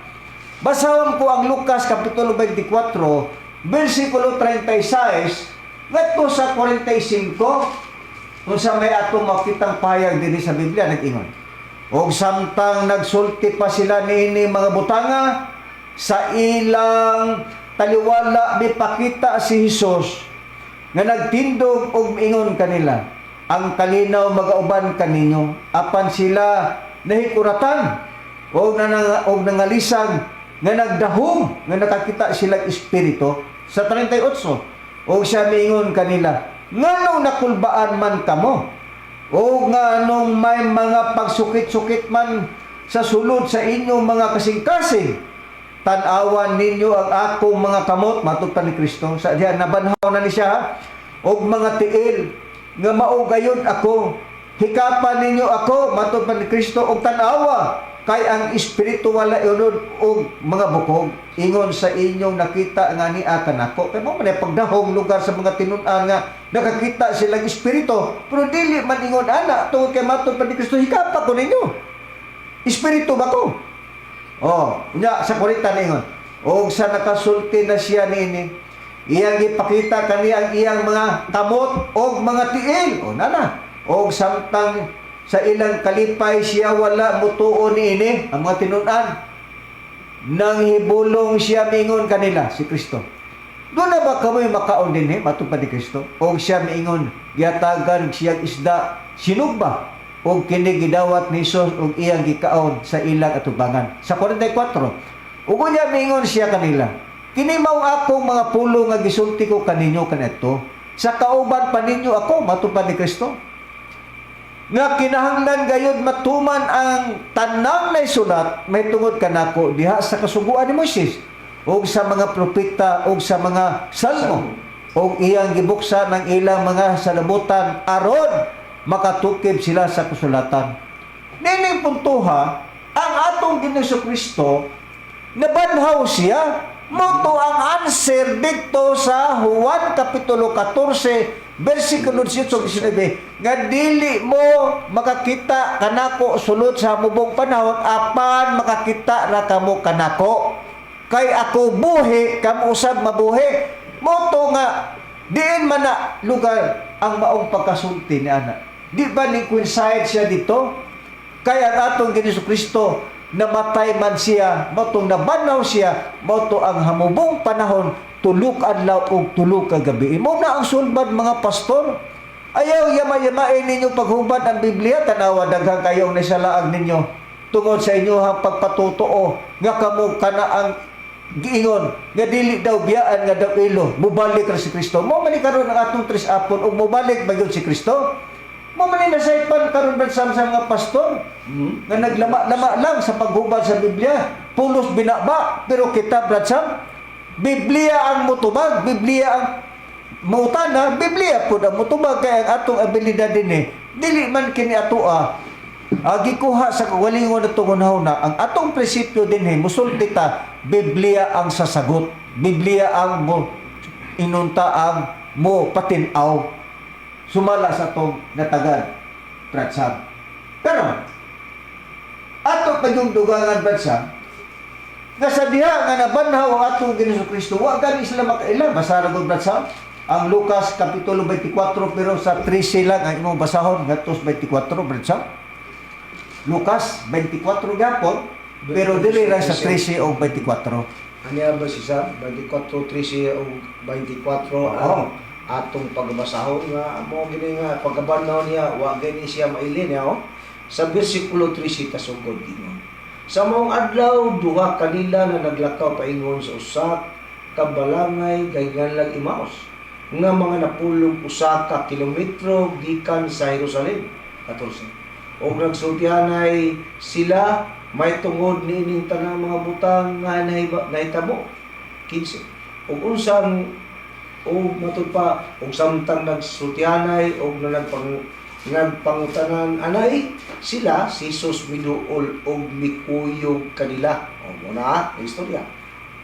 Basahon ko ang Lucas Kapitulo 24, versikulo 36, ngadto sa 45, kung sa may atong makitang pahayag dinhi sa Biblia, nag-ingon. Og samtang nagsulti pa sila niini mga butanga, sa ilang taliwala mipakita si Hesus nga nagtindog og miingon kanila, "Ang kalinaw magauban kaninyo." Apan sila nahikuratan og nangalisag nga nagdahom nga nakakita sila espiritu. Sa 38, og siya miingon kanila, "Nganong nakulbaan man kamo o nganong may mga pagsukit-sukit man sa sulod sa inyong mga kasing-kasing? Tan-awan ninyo ang akong mga kamot," matod pa ni Kristo sa diyan nabanhaw na ni siya, ha? "Og mga tiil, nga mao gayud ako. Hikapan ninyo ako," matod pa ni Kristo, "og tan-awa kay ang espiritu wala unod og mga bukog, ingon sa inyong nakita nga niya kanako." Kay mao man ay pagdahong lugar sa mga tinun-an nga nakakita silang espiritu, pero dili man ingon ana tungod kay matod pa ni Kristo, "Hikapa ko ninyo, espiritu ba ko?" Oh, unya sa 40 ningon. Og sa nakasulti na siya niini, iyang gipakita kaniya ang iyang mga kamot og mga tiil. O nana. Og samtang sa ilang kalipay siya wala mutuo niini ang mga tinun-an. Nang hibulong siya mingon kanila si Kristo, "Duna ba kamoy makaon dinhi?" Matod pa ni Kristo. Og siya miingon, gihatagan siyang isda sinugba, og kini gidawat ni Hesus og iyang gikaon sa ilang atubangan. Sa 44, ug unya miingon siya kanila, "Kini mao akong mga pulong nga gisulti ko kaninyo kanadto sa kauban pa ninyo ako," matod pa ni Kristo, "nga kinahanglan gayud matuman ang tanang naisulat mahitungod kanako diha sa kasuguan ni Moises ug sa mga propeta ug sa mga salmo." Og iyang gibuksan ang ilang mga salabutan aron makatukib sila sa kasulatan. Nining puntuha, ang atong Ginoong Kristo nabanhaw siya. Mao to ang answer dito sa Juan Kapitulo 14 versikulo 18 ug 19 nga dili mo makakita kanako sulod sa mubong panahon, apan makakita ra kamo kanako kay ako buhi, kamo usab mabuhi. Mao to nga Diin man na lugar ang maong pagkasulti ni ana. Di ba ni coincide siya dito? Kaya ang atong Ginoong Kristo, namatay man siya, mao nabanhaw siya, mao to ang hamubong panahon, 3 ka adlaw ug 3 ka gabi. Mao na ang sulbad, mga pastor. Ayaw yama-yamain ninyo paghubad ang Biblia, tanawa daghan kayong nisalaag ninyo tungod sa inyohang pagpatutuo nga kamo kana ang giingon nga dili daw biyaan nga daw ilo mubalik ra si Kristo. Mo man ni karon ang atong tres apon ug mubalik ba gyud si Kristo? Mo man ni nasaypan karon ba sa mga pastor nga naglama-lama lang sa paghubad sa Biblia, pulos binaba. Pero kita, Brad Sam, Biblia ang mutubag, Biblia ang mautana, Biblia pud ang mutubag, kay ang atong abilidad dinhi dili man kini atoa gikuha sa kagalingon na tungunhaw na ang atong prinsipyo dinhi. Musulti ta, Biblia ang sasagot, Biblia ang mo inunta, ang mo patinaw sumala sa atong natagad, Brad Sam. Pero ato pa yung dugangan, Brad Sam, nga sa diha nga nabanhaw ang atong Ginoong Kristo, wa gani sila makaila. Basa ra gud, Brad Sam, ang Lucas kapitulo 24, pero sa 13 lang ang imong basahon ngadto sa 24, Brad Sam. Lucas 24 gapon, pero dili ra sa 13 o 24.
Anya ba si Sam? 24, 13 o 24 ang atong pagbasahon nga mo gini nga pagkabanhaw niya, wa gani siya mailin niya, oh. Sa bersikulo 13 tasugod gingon. Sa maong adlaw, duha kanila na naglakaw paingon sa usa ka balangay gahinganlag Emmaus nga mga napulog 1 ka kilometro gikan sa Jerusalem. 14. Og nagsultihanay sila may tungod niining tanang mga butang nga nahitabo. 15. Og unsang og matud pa og samtang nagsultihanay og na nagpangutanan anay sila, si Jesus miduol og mikuyog kanila. O mo na ang istorya.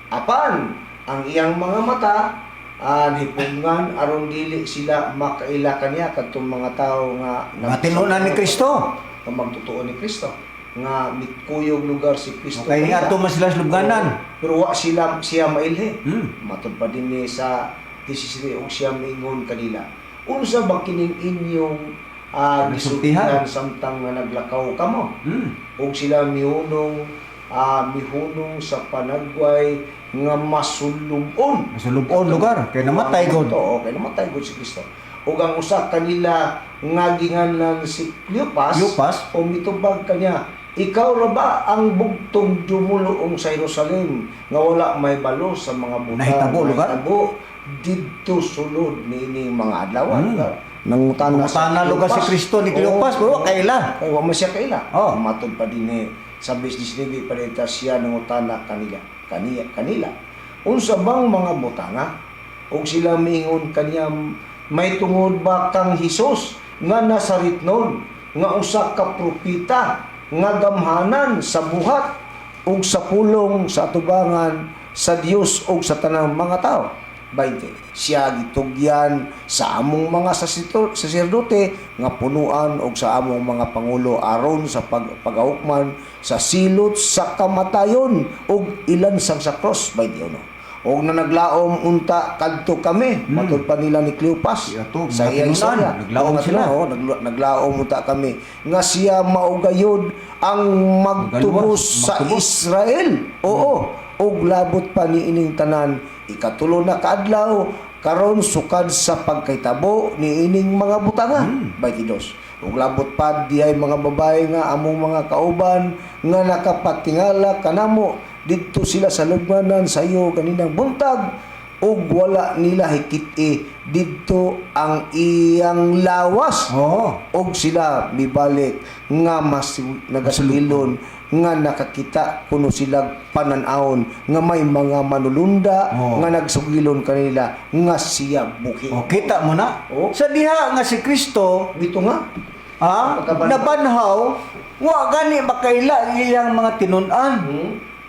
Apan ang iyang mga mata an hipungan aron dili sila makaila kaniya, kadtong mga tawo nga
Mga tinunan ni Kristo.
Nga magtotoo ni Kristo nga mikuyog lugar si Kristo
Okay,
kanila.
ato man sila sa lubnganan.
Oo. Pero wa sila siya mailhi. Matud pa din ni sa 17, og siya miingon kanila, "Unsa ba kining inyong
Nasultihan?
gisultihan samtang nga naglakaw kamo?" Og sila mihunong sa panagway nga masulubon.
Masulubon lugar kay namatay gud.
Oo, kay namatay gud si Kristo. Ug ang usa kanila nga ginganlan si Cleopas,
Cleopas?
o mitubag kanya, "Ikaw ra ba ang bugtong dumuluong sa Jerusalem nga wala may balo sa mga butang
Nahitabo, lugar?
nahitabo didto sulod niining mga adlaw?" Lugar. Nangutana sa
Nangutana lugar si
Cleopas.
Kristo ni Cleopas,
Oo.
pero wa kaila.
Kay wa man siya kaila.
Oh.
Matod pa din eh, sa 19 pa siya nangutana kanila. Kanila. "Unsa bang mga butanga?" Og sila miingon kaniya, "May tungod ba kang Hesus nga Nazaretnon, nga usa ka propeta nga gamhanan sa buhat ug sa pulong sa atubangan sa Dios ug sa tanang mga tao." 20. "Siya gitugyan sa among mga saserdote nga punuan og sa among mga pangulo aron sa pagahukman sa silot sa kamatayon ug ilansang sa cross." 21. "Og na naglaom unta kadto kami," matud pa nila ni Cleopas
Iya to,
sa
mga
iyang
tinunan,
istorya.
naglaom
Mga
sila.
tinunan, oh, naglaom unta kami nga siya maugayod ang magtubos sa
magtubos.
Israel. Oo. Og labot pa niining tanan, 3 na kaadlaw karon sukad sa pagkahitabo niining mga butanga. 22. Ug labot pa diay mga babae nga among mga kauban nga nakapatingala kanamo didto sila sa lubnganan sa iyo kaninang buntag ug wala nila hikit-i didto ang iyang lawas. Og sila mibalik nga mas nagasulilon nga nakakita kuno sila panan-awon nga may mga manulunda nga nagsugilon kanila nga siya buhi.
O, kita mo na.
Oo.
Sa diha nga si Kristo
Dito nga. Pagkabanhaw.
Nabanhaw, wa gani makaila ang iyang mga tinun-an.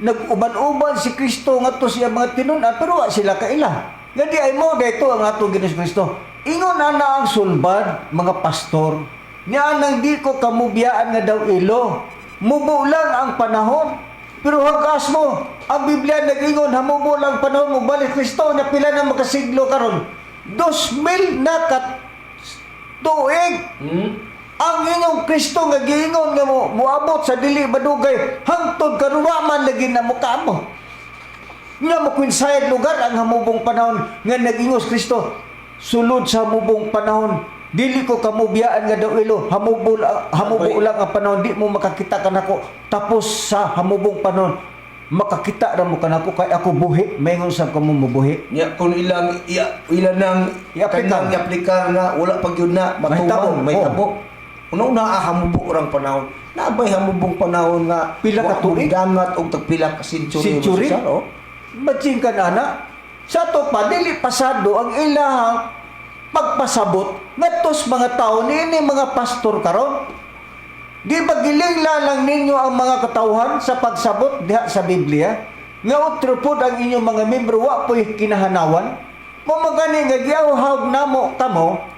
Nag-uban-uban si Kristo ngadto siya mga tinun-an pero wa sila kaila. Nga di ay mo dayto ang atong Ginoong Kristo. Ingon ana ang sulbad, mga pastor. Niya nang di ko kamubiyaan nga daw ilo. Mubo lang ang panahon. Pero hagas mo, ang Biblia nag-ingon, hamubo lang panahon mo balik Kristo na pila na makasiglo karon. 2,000 na ka tuig. Ang inyong Kristo nga giingon nga mo moabot sa dili madugay, hangtod karon wa man lagi na mukha mo. Nga mo coincide lugar ang hamubong panahon nga nag-ingos Kristo, "Sulod sa hamubong panahon, dili ko kamubiyaan nga daw ilo, hamubol hamubo
Abay.
Lang ang panahon di mo makakita kanako, tapos sa hamubong panahon makakita ra mo kanako kay ako buhi." Maingon sab kamo mobuhi.
Nya kung ilang iya, ilan nang
I-aplikar.
kanang i-aplikar nga wala pa gyud na
Mahitabo.
matuman, may tabo. Una-una ah, hamubo rang panahon. Naabay hamubong panahon nga
Pila ka
wa
tuig?
dangat og tagpila ka century.
Century?
Cesar, oh.
Matsing ka na, ana. Sa ato pa, dili pasado ang ilahang pagpasabot ngadto sa mga tao niini mga pastor karon. Di ba gilingla lang ninyo ang mga katawhan sa pagsabot diha sa Biblia? Nga utro pod ang inyong mga membro wa po'y kinahanawan? Mao gani nga giawhag namo kamo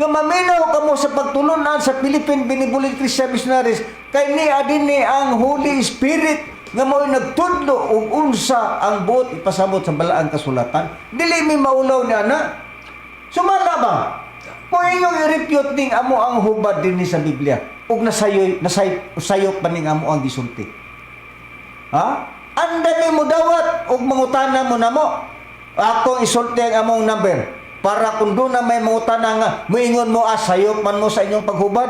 nga maminaw kamo sa pagtulunan sa Philippine Benevolent Christian Missionaries kay ni adini ang Holy Spirit nga mao'y nagtudlo og unsa ang buot ipasabot sa balaang kasulatan. Dili mi maulaw ni ana. Sumala ba? Kung inyong i-refute ning amo ang hubad dinhi sa Biblia ug nasayoy nasay sayop pa ning amo ang gisulti. Ha? Andami mo dawat ug mangutana mo namo. Akong isulti ang among number para kung doon na may mangutana nga moingon mo, ah, sayop man mo sa inyong paghubad.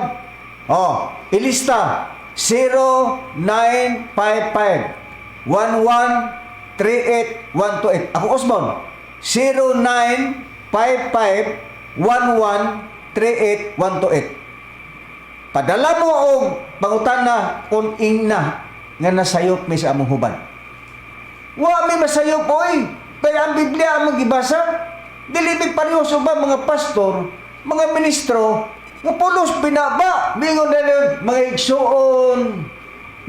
Oh, ilista 0955 1138128. Ako Osborne, 0955 1138128. Padala mo og pangutana kung ingna nga nasayop mi sa among hubad. Wa mi masayop, oy. Kaya ang Biblia among gibasa. Dili mi pareho sa uban mga pastor, mga ministro, nga pulos binaba, mingon na lang, mga igsuon.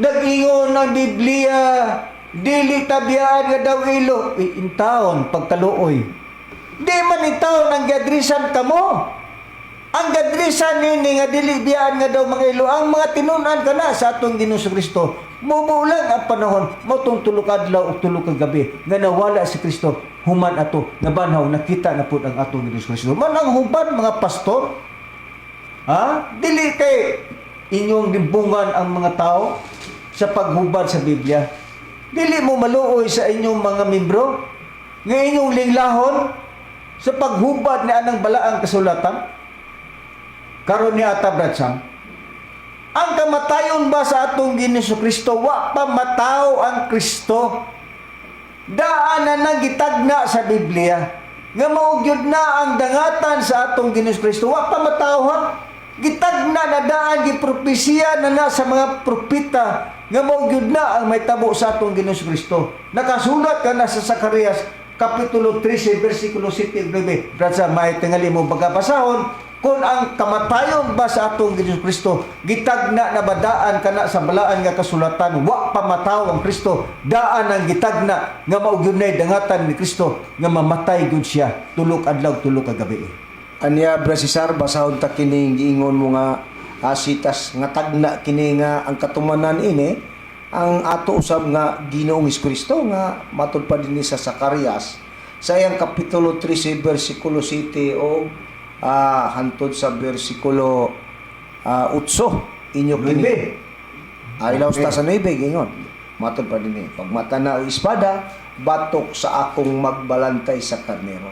Nag-ingon ang Biblia, dili tabiyaan nga daw ilo. Eh, intaon, pagkaluoy. Di man intaon ang giadrisan kamo. Ang gadrisan nini nga dili biyaan nga daw mga ilo, ang mga tinun-an kana sa atong Ginoong Kristo. Mubo lang ang panahon, motong 3 ka adlaw ug 3 ka gabi nga nawala si Kristo, human ato nabanhaw, nakita na pud ang atong Ginoong Kristo. Man ang hubad mga pastor. Ha? Dili kay inyong limbungan ang mga tao sa paghubad sa Biblia. Dili mo maluoy sa inyong mga membro nga inyong linglahon sa paghubad ni anang balaang kasulatan. Karon ni ata, Brad Sam, ang kamatayon ba sa atong Ginoong Kristo, wa pa mataw ang Kristo. Daan na nang gitagna sa Biblia nga mao gyud na ang dangatan sa atong Ginoong Kristo. Wa pa mataw ha. Gitagna na daan, gipropesiya na na sa mga propeta nga mao gyud na ang may tabo sa atong Ginoong Kristo. Nakasulat ka na sa Zacarias Kapitulo 13, versikulo 7 ug 9. Brad Sam, may tingali mo bagabasahon kung ang kamatayon ba sa atong Ginoong Kristo gitagna na badaan kana sa balaan nga kasulatan, wa pa mataw ang Kristo, daan ang gitagna nga mao gyud nay dangatan ni Kristo nga mamatay gyud siya 3 ka adlaw 3 ka gabi.
Anya, Bra Cesar, basahon ta kining giingon mo nga asitas nga tagna kini nga ang katumanan ini ang ato usab nga Ginoong Kristo nga matud pa dinhi sa Zacarias sa iyang kapitulo 13 bersikulo 7 o hantod sa bersikulo 8 inyo kini.
Nuebe.
Ay laos ta sa 9 gingon. Matod pa dinhi. Pagmata na og espada batok sa akong magbalantay sa karnero.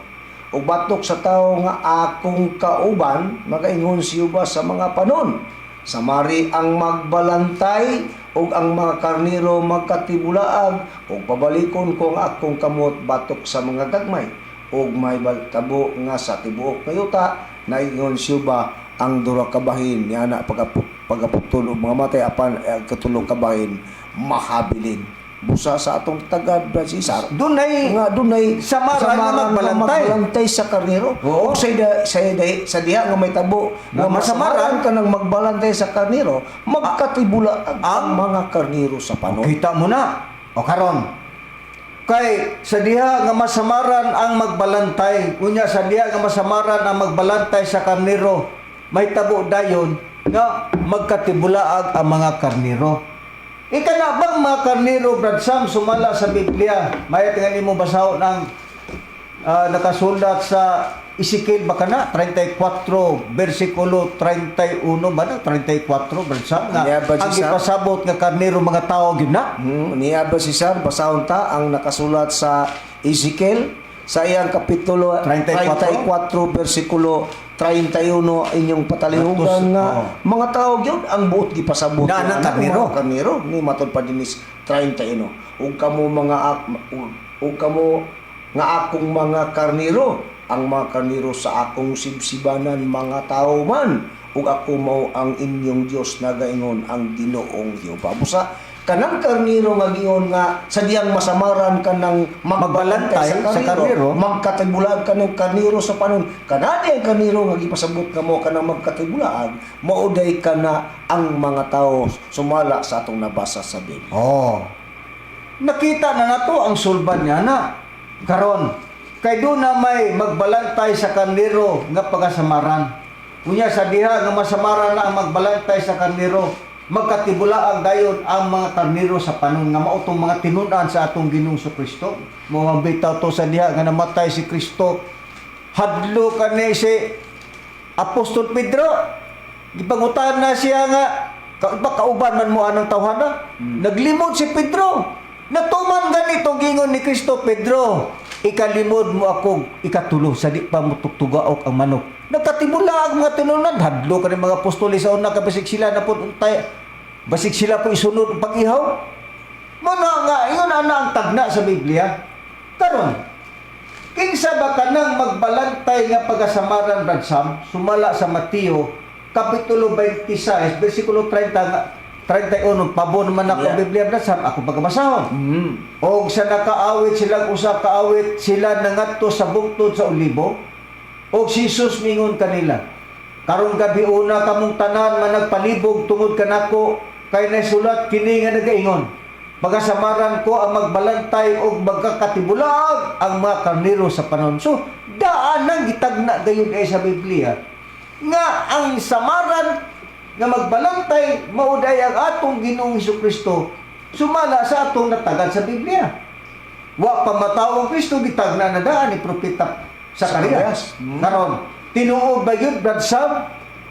O batok sa tawo nga akong kauban, magaingon si Juba sa mga panon. Samari ang magbalantay ug ang mga karnero magkatibulaag ug pabalikon ko ang akong kamot batok sa mga gagmay ug may tabo nga sa tibuok nga yuta naingon si Juba ang duha ka bahin niya na pagaputol og mga matay apan ang katulong ka bahin mahabilin busa sa atong tagad, Brad Cesar,
Dunay
nga dunay
samaran nga magbalantay.
Magbalantay sa karnero.
Oo.
Ug sa diha nga may tabo
Nga
nga masamaran ka nang magbalantay sa karnero, magkatibula ang mga karnero sa panon.
Kita mo na. O karon. Kay sa diha nga masamaran ang magbalantay, unya sa diha nga masamaran ang magbalantay sa karnero, may tabo dayon nga magkatibulaag ang mga karnero. Ika na bang mga karnero, Brad Sam, sumala sa Biblia? May tingali mo basahon ang nakasulat sa Ezekiel ba kana 34 versikulo 31 ba na 34 Brad Sam nga
Niya ba,
ang
si Sam?
gipasabot nga karnero mga tao gyud na.
Niya ba si Sir, basahon ta ang nakasulat sa Ezekiel sa iyang kapitulo
34?
34 versikulo 31, inyong patalihugan
Atos,
nga
oo.
mga tao gyud ang buot gipasabot
Na,
nga
ng karnero.
mga karnero ni matod pa dinis 31, ug kamo mga ug kamo nga akong mga karnero, ang mga karnero sa akong sibsibanan mga tao man, ug ako mao ang inyong Dios, nagaingon ang Ginoong Jehova. Busa kanang karnero nga giingon nga sa diyang masamaran kanang
Magbalantay sa karnero.
Magkatibulaag ka ng karnero sa panon, kanani ang karnero nga gipasabot kamo kanang magkatibulaag, mauday ka na ang mga tao sumala sa atong nabasa sa Biblia.
Oh. Nakita na nato ang sulban niya na. Karon, kay doon na may magbalantay sa karnero nga pagasamaran. Unya sa diha nga masamaran na ang magbalantay sa karnero, magkatibulaang dayon ang mga karnero sa panon nga mao tong mga tinun-an sa atong Ginoong Kristo. Mao ang bitaw to sa diha nga namatay si Kristo. Hadlo kani si Apostol Pedro. Gipangutan na siya nga ba kauban man mo anang tawhana. Naglimod si Pedro. Natuman ganito gingon ni Kristo, "Pedro, ikalimod mo ako ikatulo sa di pa mo tugtugaok ang manok." Nagkatibula ang mga tinunan, hadlo kani mga apostoles sa una ka basig sila na pud untay. Basig sila po isunod ang pag-ihaw. Muna nga ingon ana ang tagna sa Biblia. Karon, kinsa ba kanang magbalantay nga pagasamaran, Brad Sam, sumala sa Mateo kapitulo 26 bersikulo 30 nga 31? Pabon man ako Biblia, Brad Sam, ako pagabasahon. Og sa nakaawit silang usa ka awit, sila nangadto sa bungtod sa Olibo. Og si Jesus mingon kanila, "Karong gabi una kamong tanan managpalibog tungod kanako, kay nasulat kini nga nagaingon, 'Pagasamaran ko ang magbalantay og magkakatibulag ang mga karnero sa panon.'" So, daan nang gitagna gayon ay sa Biblia nga ang samaran nga magbalantay mao day ang atong Ginoong Kristo sumala sa atong natagad sa Biblia. Wa pa matawo ang Kristo, gitagna na daan ni Propeta Zacarias.
Zacarias.
Karon, tinuod ba yun, Brad Sam?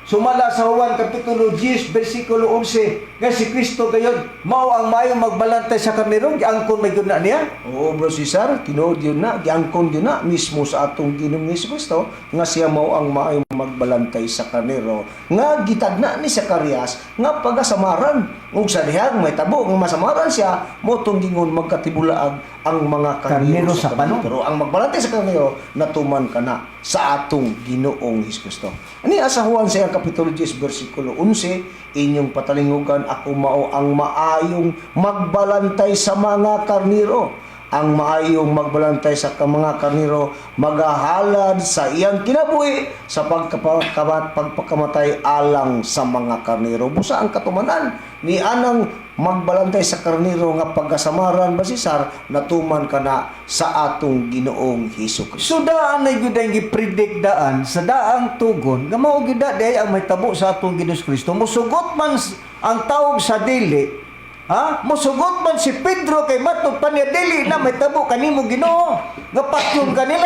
Sumala sa Juan Kapitulo 10, versikulo 11, nga si Kristo gayon, mao ang maayong magbalantay sa karnero, giangkon may na niya.
Oo, Bro Cesar, tinuod yun na, giangkon yun na mismo sa atong Ginoong Kristo nga siya mao ang maayong magbalantay sa karnero nga gitagna ni Zacarias nga pagasamaran ug sa dihang may tabo nga masamaran siya mo tong gingon magkatibulaag ang mga karnero
Karnero sa panon..
Pero ang magbalantay sa karnero natuman kana sa atong Ginoong Kristo. Ani sa Juan sa iyang kapitulo 10 bersikulo 11, inyong patalingugan, ako mao ang maayong magbalantay sa mga karnero. Ang maayong magbalantay sa mga karnero magahalad sa iyang kinabuhi sa pagpakamatay alang sa mga karnero. Busa ang katumanan ni anang magbalantay sa karnero nga pagkasamaran basisar natuman kana sa atong Ginoong Hesus Kristo.
So daan na gyud ang gipredict daan sa daang tugon nga mao gyud na diay ang mahitabo sa atong Ginoong Kristo. Musugot man ang tawag sa dili. Ha? Musugot man si Pedro kay matod pa niya dili na mahitabo kanimo, Ginoo. Nga patyon kanila.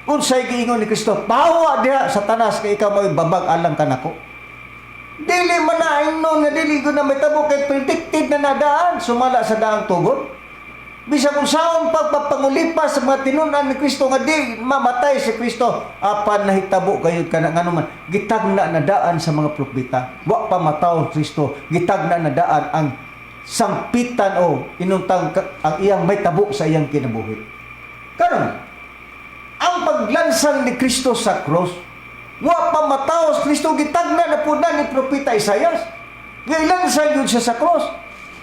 Unsay giingon ni Kristo? "Pawa diha Satanas, kay ikaw mo'y babag alang kanako." Dili man na ingnon nga dili gyud na mahitabo kay predicted na nadaan sumala sa daang tugon. Bisan kung saon pagpapangulipas sa mga tinunan ni Kristo nga di mamatay si Kristo, apan nahitabo gayud kana, ngano man gitagna na daan sa mga propeta. Wa pa mataw Kristo, gitagna na daan ang sangpitan o inuntang ang iyang may tabo sa iyang kinabuhi. Karon, ang paglansang ni Kristo sa cross, wa pa mataw si Kristo, gitagna na po na ni Propeta Isayas. Nga ilansang yun siya sa cross.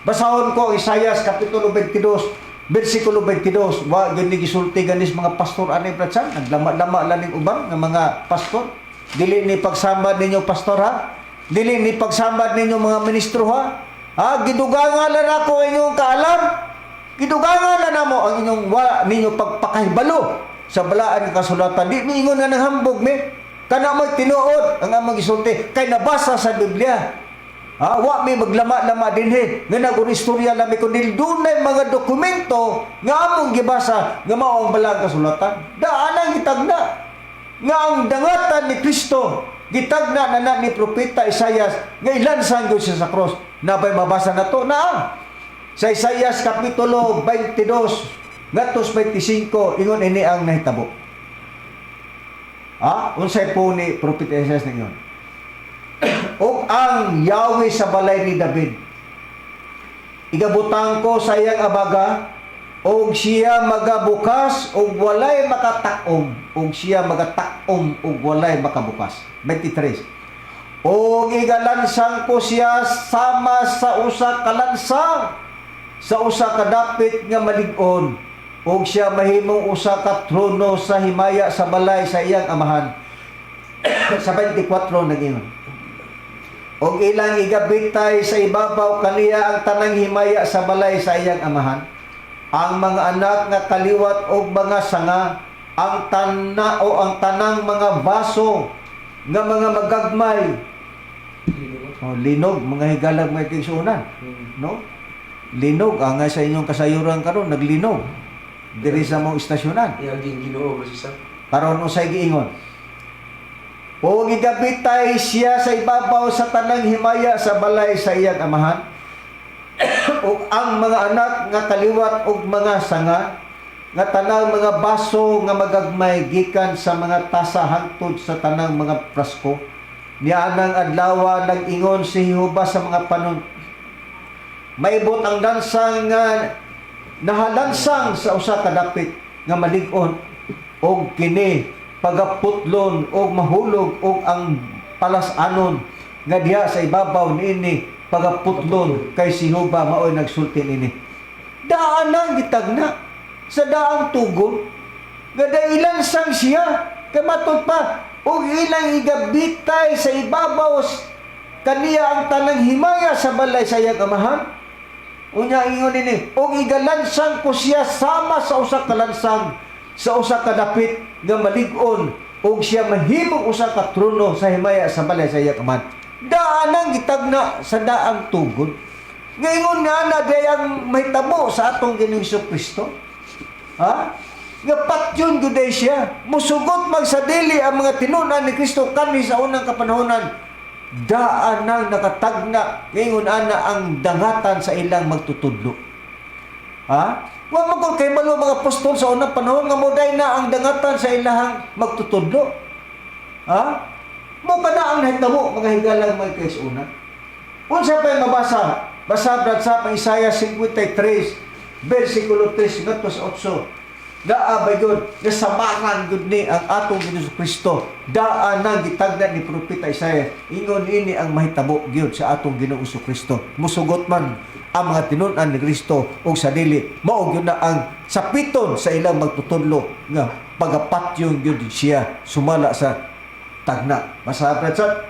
Basahon ko ang Isayas Kapitulo 22, versikulo 22. Wa gyud ni gisulti ganis mga pastor ani, Brad Sam. Naglama-lama lang ning uban nga mga pastor. Dili ni pagsambad ninyo pastor ha. Dili ni pagsambad ninyo mga ministro ha. Ha, gidugangan lang ako ang inyong kaalam. Gidugangan na namo ang inyong wala ninyo pagpakahibalo sa balaan ng kasulatan. Di miingon nga ng hambog mi. Kana mo'y tinuod ang among gisulti kay nabasa sa Biblia. Ha, wa mi maglama-lama dinhi nga nag-istorya lang mi kundi dunay mga dokumento nga among gibasa nga mao ang balaang kasulatan. Daan ang gitagna. Nga ang dangatan ni Kristo gitagna na na ni Propeta Isayas nga ilansang gyud siya sa cross. Nabay mabasa na to naa. Sa Isayas kapitulo 22 ngadto 25, ingon ini ang nahitabo. Ah, unsay po ni Propeta Isayas ningon? "Og ang Yahweh sa balay ni David igabutang ko sa iyang abaga, og siya magabukas og walay makatak-om, og siya magatak-om og walay makabukas." 23. "Og igalansang ko siya sama sa usa ka lansang sa usa ka dapit nga malig-on, og siya mahimong usa ka trono sa himaya sa balay sa iyang amahan." Sa 24 nag-ingon, "Og ilang igabitay sa ibabaw kaniya ang tanang himaya sa balay sa iyang amahan, ang mga anak nga kaliwat og mga sanga, ang tana o ang tanang mga baso nga mga magagmay." Oh, linog, mga higalag, mga kaigsuonan, no? Linog ang sa inyong kasayuran karon, naglinog diri sa mong istasyonan.
Yaging Ginoo ba siya?
Karon, unsay giingon? "Og igabitay siya sa ibabaw sa tanang himaya sa balay sa iyang amahan, ug ang mga anak nga kaliwat og mga sanga, nga tanang mga baso nga magagmay gikan sa mga tasa hangtod sa tanang mga prasko." Nianang adlawa nag-ingon si Jehova sa mga panon, "Maibot ang lansang nga nahalansang sa usa ka dapit nga malig-on, og kini pagaputlon og mahulog, og ang palas-anon nga diha sa ibabaw niini pagaputlon, kay si Jehova maoy nagsulti niini." Daan nang gitagna sa daang tugon nga dailansang siya, kay matud pa, og ilang igabitay sa ibabaw kaniya ang tanang himaya sa balay sa iyang amahan. Unya ingon nini, "Og igalansang ko siya sama sa usa ka lansang sa usa ka dapit nga malig-on, og siya mahimong usa ka trono sa himaya sa balay sa iyang amahan." Daan ang gitagna sa daang tugon. Ngayon nga na diay ang mahitabo sa atong Ginoong Kristo. Ha? Nga patyon gyud siya. Musugot magsadili ang mga tinunan ni Kristo kanhi sa unang kapanahonan. Daan nang nakatagna ngayon ana ang dangatan sa ilang magtutudlo. Ha? Wa man gud kay malo mga apostol sa unang panahon nga moday na ang dangatan sa ilahang magtutudlo. Ha? Mo pa na ang nahitabo, mga higalang mga kaigsuonan. Unsa pa yung mabasa? Basa, Brad, sa pang Isaiah 53 versikulo 3 ngadto sa 8. Naa ba yun? Nga samaran gud ni ang atong Ginoong Kristo. Daan nang gitagda ni Propeta Isaiah. Ingon ini ang mahitabo gyud sa atong Ginoong Kristo. Musugot man ang mga tinun-an ni Kristo og sa dili mao gyud na ang sapiton sa ilang magtutudlo nga pagapatyon gyud siya sumala sa tagna. Basa, Brad, sa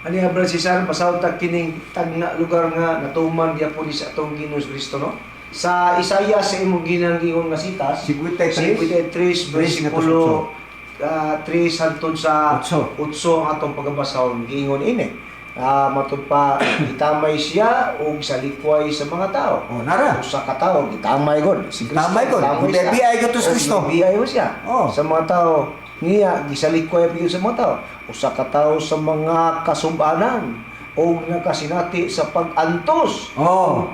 Ani nga, Brad Cesar, basahon ta kining tagna lugar nga natuman gyapon ni sa atong Ginoong Kristo, no? Sa Isaiah, sa imong ginanggingon nga sitas,
53,
53 versikulo 3 hangtod sa
8.
8 ang atong pagabasahon. Giingon ini. Matud pa, gitamay siya og sa likway sa mga tao.
Oh, nara.
Usa ka tawo gitamay god si Kristo.
Gitamay god.
Gitamay
Kung
siya.
BI gud to si
Oh,
Kristo.
BI mo siya.
Oh.
Sa mga tao niya gisalikway gyud sa mga tao. Usa ka tawo sa mga kasubanan og nakasinati sa pag-antos. Oh,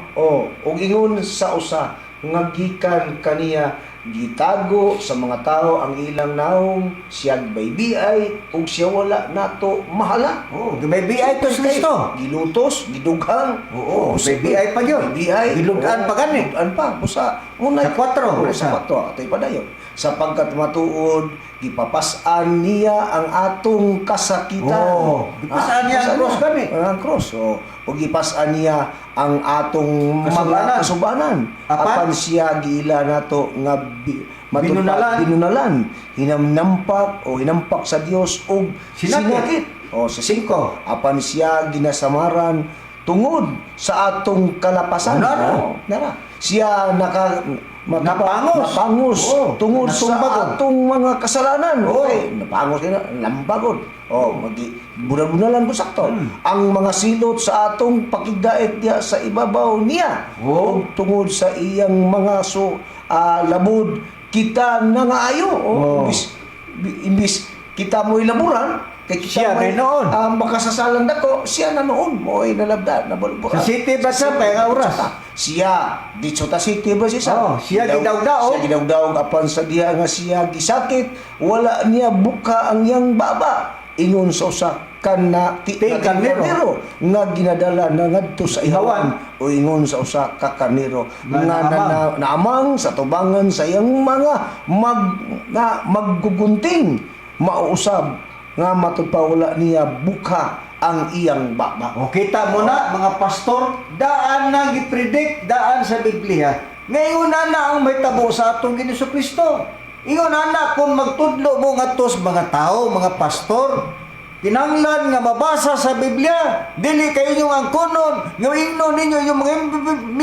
og ingon sa usa nga gikan kaniya, gitago sa mga tao ang ilang naong, siya baybiay ug siya wala nato mahala.
Oh, may BI to si Kristo.
Gilutos, gidughang.
Oo, may BI pa yun.
May BI.
Giludan pa gani.
Giludan pa. Busa, unay.
Sa kwatro.
Oo, sa kwatro. Ato'y padayon. "Sapagkat matuod, gipapas-an niya ang atong kasakitan."
Oo, gipas-an niya ang cross gani.
Ang cross. Oh. O gipas-an niya ang atong
Kasubanan.
mga kasubanan.
Apan?
Apan siya giila nato nga
Binunalan.
Binunalan. Hinamnampak o hinampak sa Dios og
Sinakit.
Sinakit. O sa 5. "Apan siya ginasamaran tungod sa atong kalapasan."
Nara.
Oo, nara. Siya
Napangos.
Napangos
Oo,
tungod sa
natumbagod.
atong mga kasalanan.
Oo.
Okay, napangos kina, lambagod. Oh, magi bunal-bunalan ko sakto. "Ang mga silot sa atong pakigdait diha sa ibabaw niya."
Oo.
"Ug tungod sa iyang mga labod kita nangaayo." Oh,
Oo.
imbis imbis Kita mo'y laburan kay kita
Siya
mo'y
kay noon.
Makasasalang dako, siya na noon mo'y nalabda, nabaluburan.
Sa city ba sa kay nga oras?
Siya dito ta city ba siya?
Oh, siya gidawdaog.
Siya gidawdaog apan sa diha nga siya gisakit, wala niya buka ang iyang baba ingon sa usa kana ti,
Ti
na
karnero.
karnero nga ginadala na ngadto sa ihawan o ingon sa usa ka karnero
Nga
nga
naamang.
naamang sa tubangan sa iyang mga nga maggugunting mauusab nga matud pa wala niya buka ang iyang baba.
O kita mo na mga pastor, daan na gipredict, daan sa Biblia. Ngayon na na ang may tabo sa atong Ginoong Kristo. Ingon ana kung magtudlo mo ngadto sa mga tao, mga pastor, kinahanglan nga mabasa sa Biblia, dili kay inyong angkonon, nga ingnon ninyo yung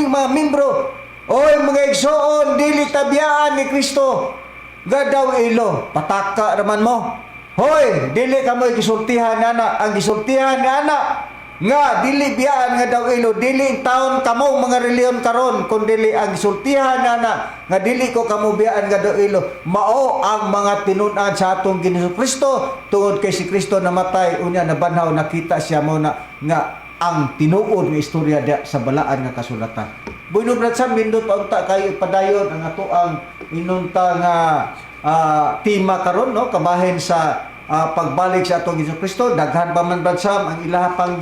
mga membro. Oy mga igsoon, dili tabiyaan ni Kristo. Gadaw ilo, pataka naman mo. Hoy, dili ka mo gisultihan ana, ang gisultihan nga ana nga dili biyaan nga daw ilo, dili taon kamo mga reliyon karon kun dili ang gisultihan ana nga dili ko kamo biyaan nga daw ilo. Mao ang mga tinun-an sa atong Ginoong Kristo tungod kay si Kristo namatay unya nabanhaw, nakita siya mo na nga ang tinuod nga istorya dia sa balaan nga kasulatan. Bueno, Brad Sam, nindot pa unta kayo padayon ang ato ang inunta nga tema karon, no, kabahin sa pagbalik sa atong Hesus Kristo. Daghan pa man, Brad Sam, ang ilaha pang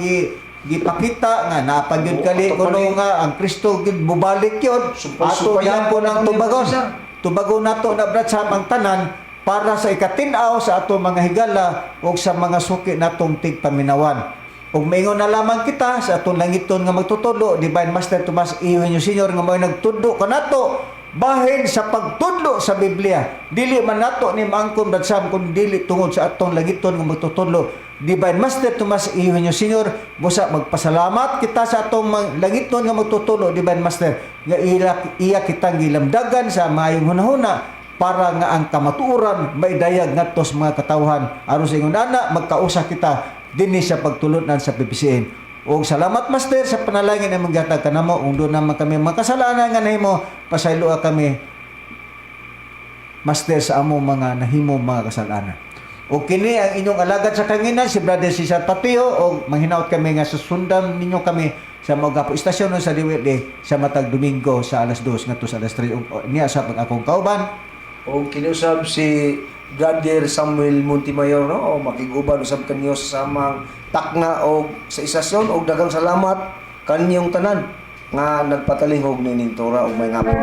gipakita nga naa pa gyud
Oo,
kali
ato pa
kuno
ni.
nga ang Kristo gyud mubalik yun. Ato
Sumpay-sumpayan
gyapon ang
pa ni
tubagon.
Brad Sam.
Tubagon nato na, Brad Sam, ang tanan para sa ikatin-aw sa atong mga higala ug sa mga suki natong tigpaminawan. Ug maingon na lamang kita sa atong langiton nga magtutudlo, Divine Master Tomas E. Eugenio Senior, nga mo'y nagtudlo kanato bahin sa pagtudlo sa Biblia. Dili man nato ni maangkon, Brad Sam, kung dili tungod sa atong langiton nga magtutudlo, Divine Master Tomas E. Eugenio Senior. Busa magpasalamat kita sa atong langiton nga magtutudlo, Divine Master, nga iya kitang gilamdagan sa maayong hunahuna para nga ang kamatuoran maidayag ngadto sa mga katawhan aron sa ingon ana magkausa kita dinhi sa pagtulunan sa PBCN. Og salamat, Master, sa panalangin among gihatag kanamo. Ung doon naman kami mga kasalanan nga nahimo, pasayloa kami, Master, sa among mga nahimo mga kasalanan. O kini ang inyong alagad sa kanginan, si Brother Cesar Patio, o manghinaot kami nga susundan ninyo kami sa Mogapo Istasyon sa Diwili sa matag Domingo sa alas 2 ngadto sa alas 3. Og niya sa pag akong kauban
O kinusab si Brother Samuel Montemayor, no, o makiguban usab kanyo sa samang takna og sa istasyon, og daghang salamat kanyong tanan nga nagpatalingog nining tura og may ngapon.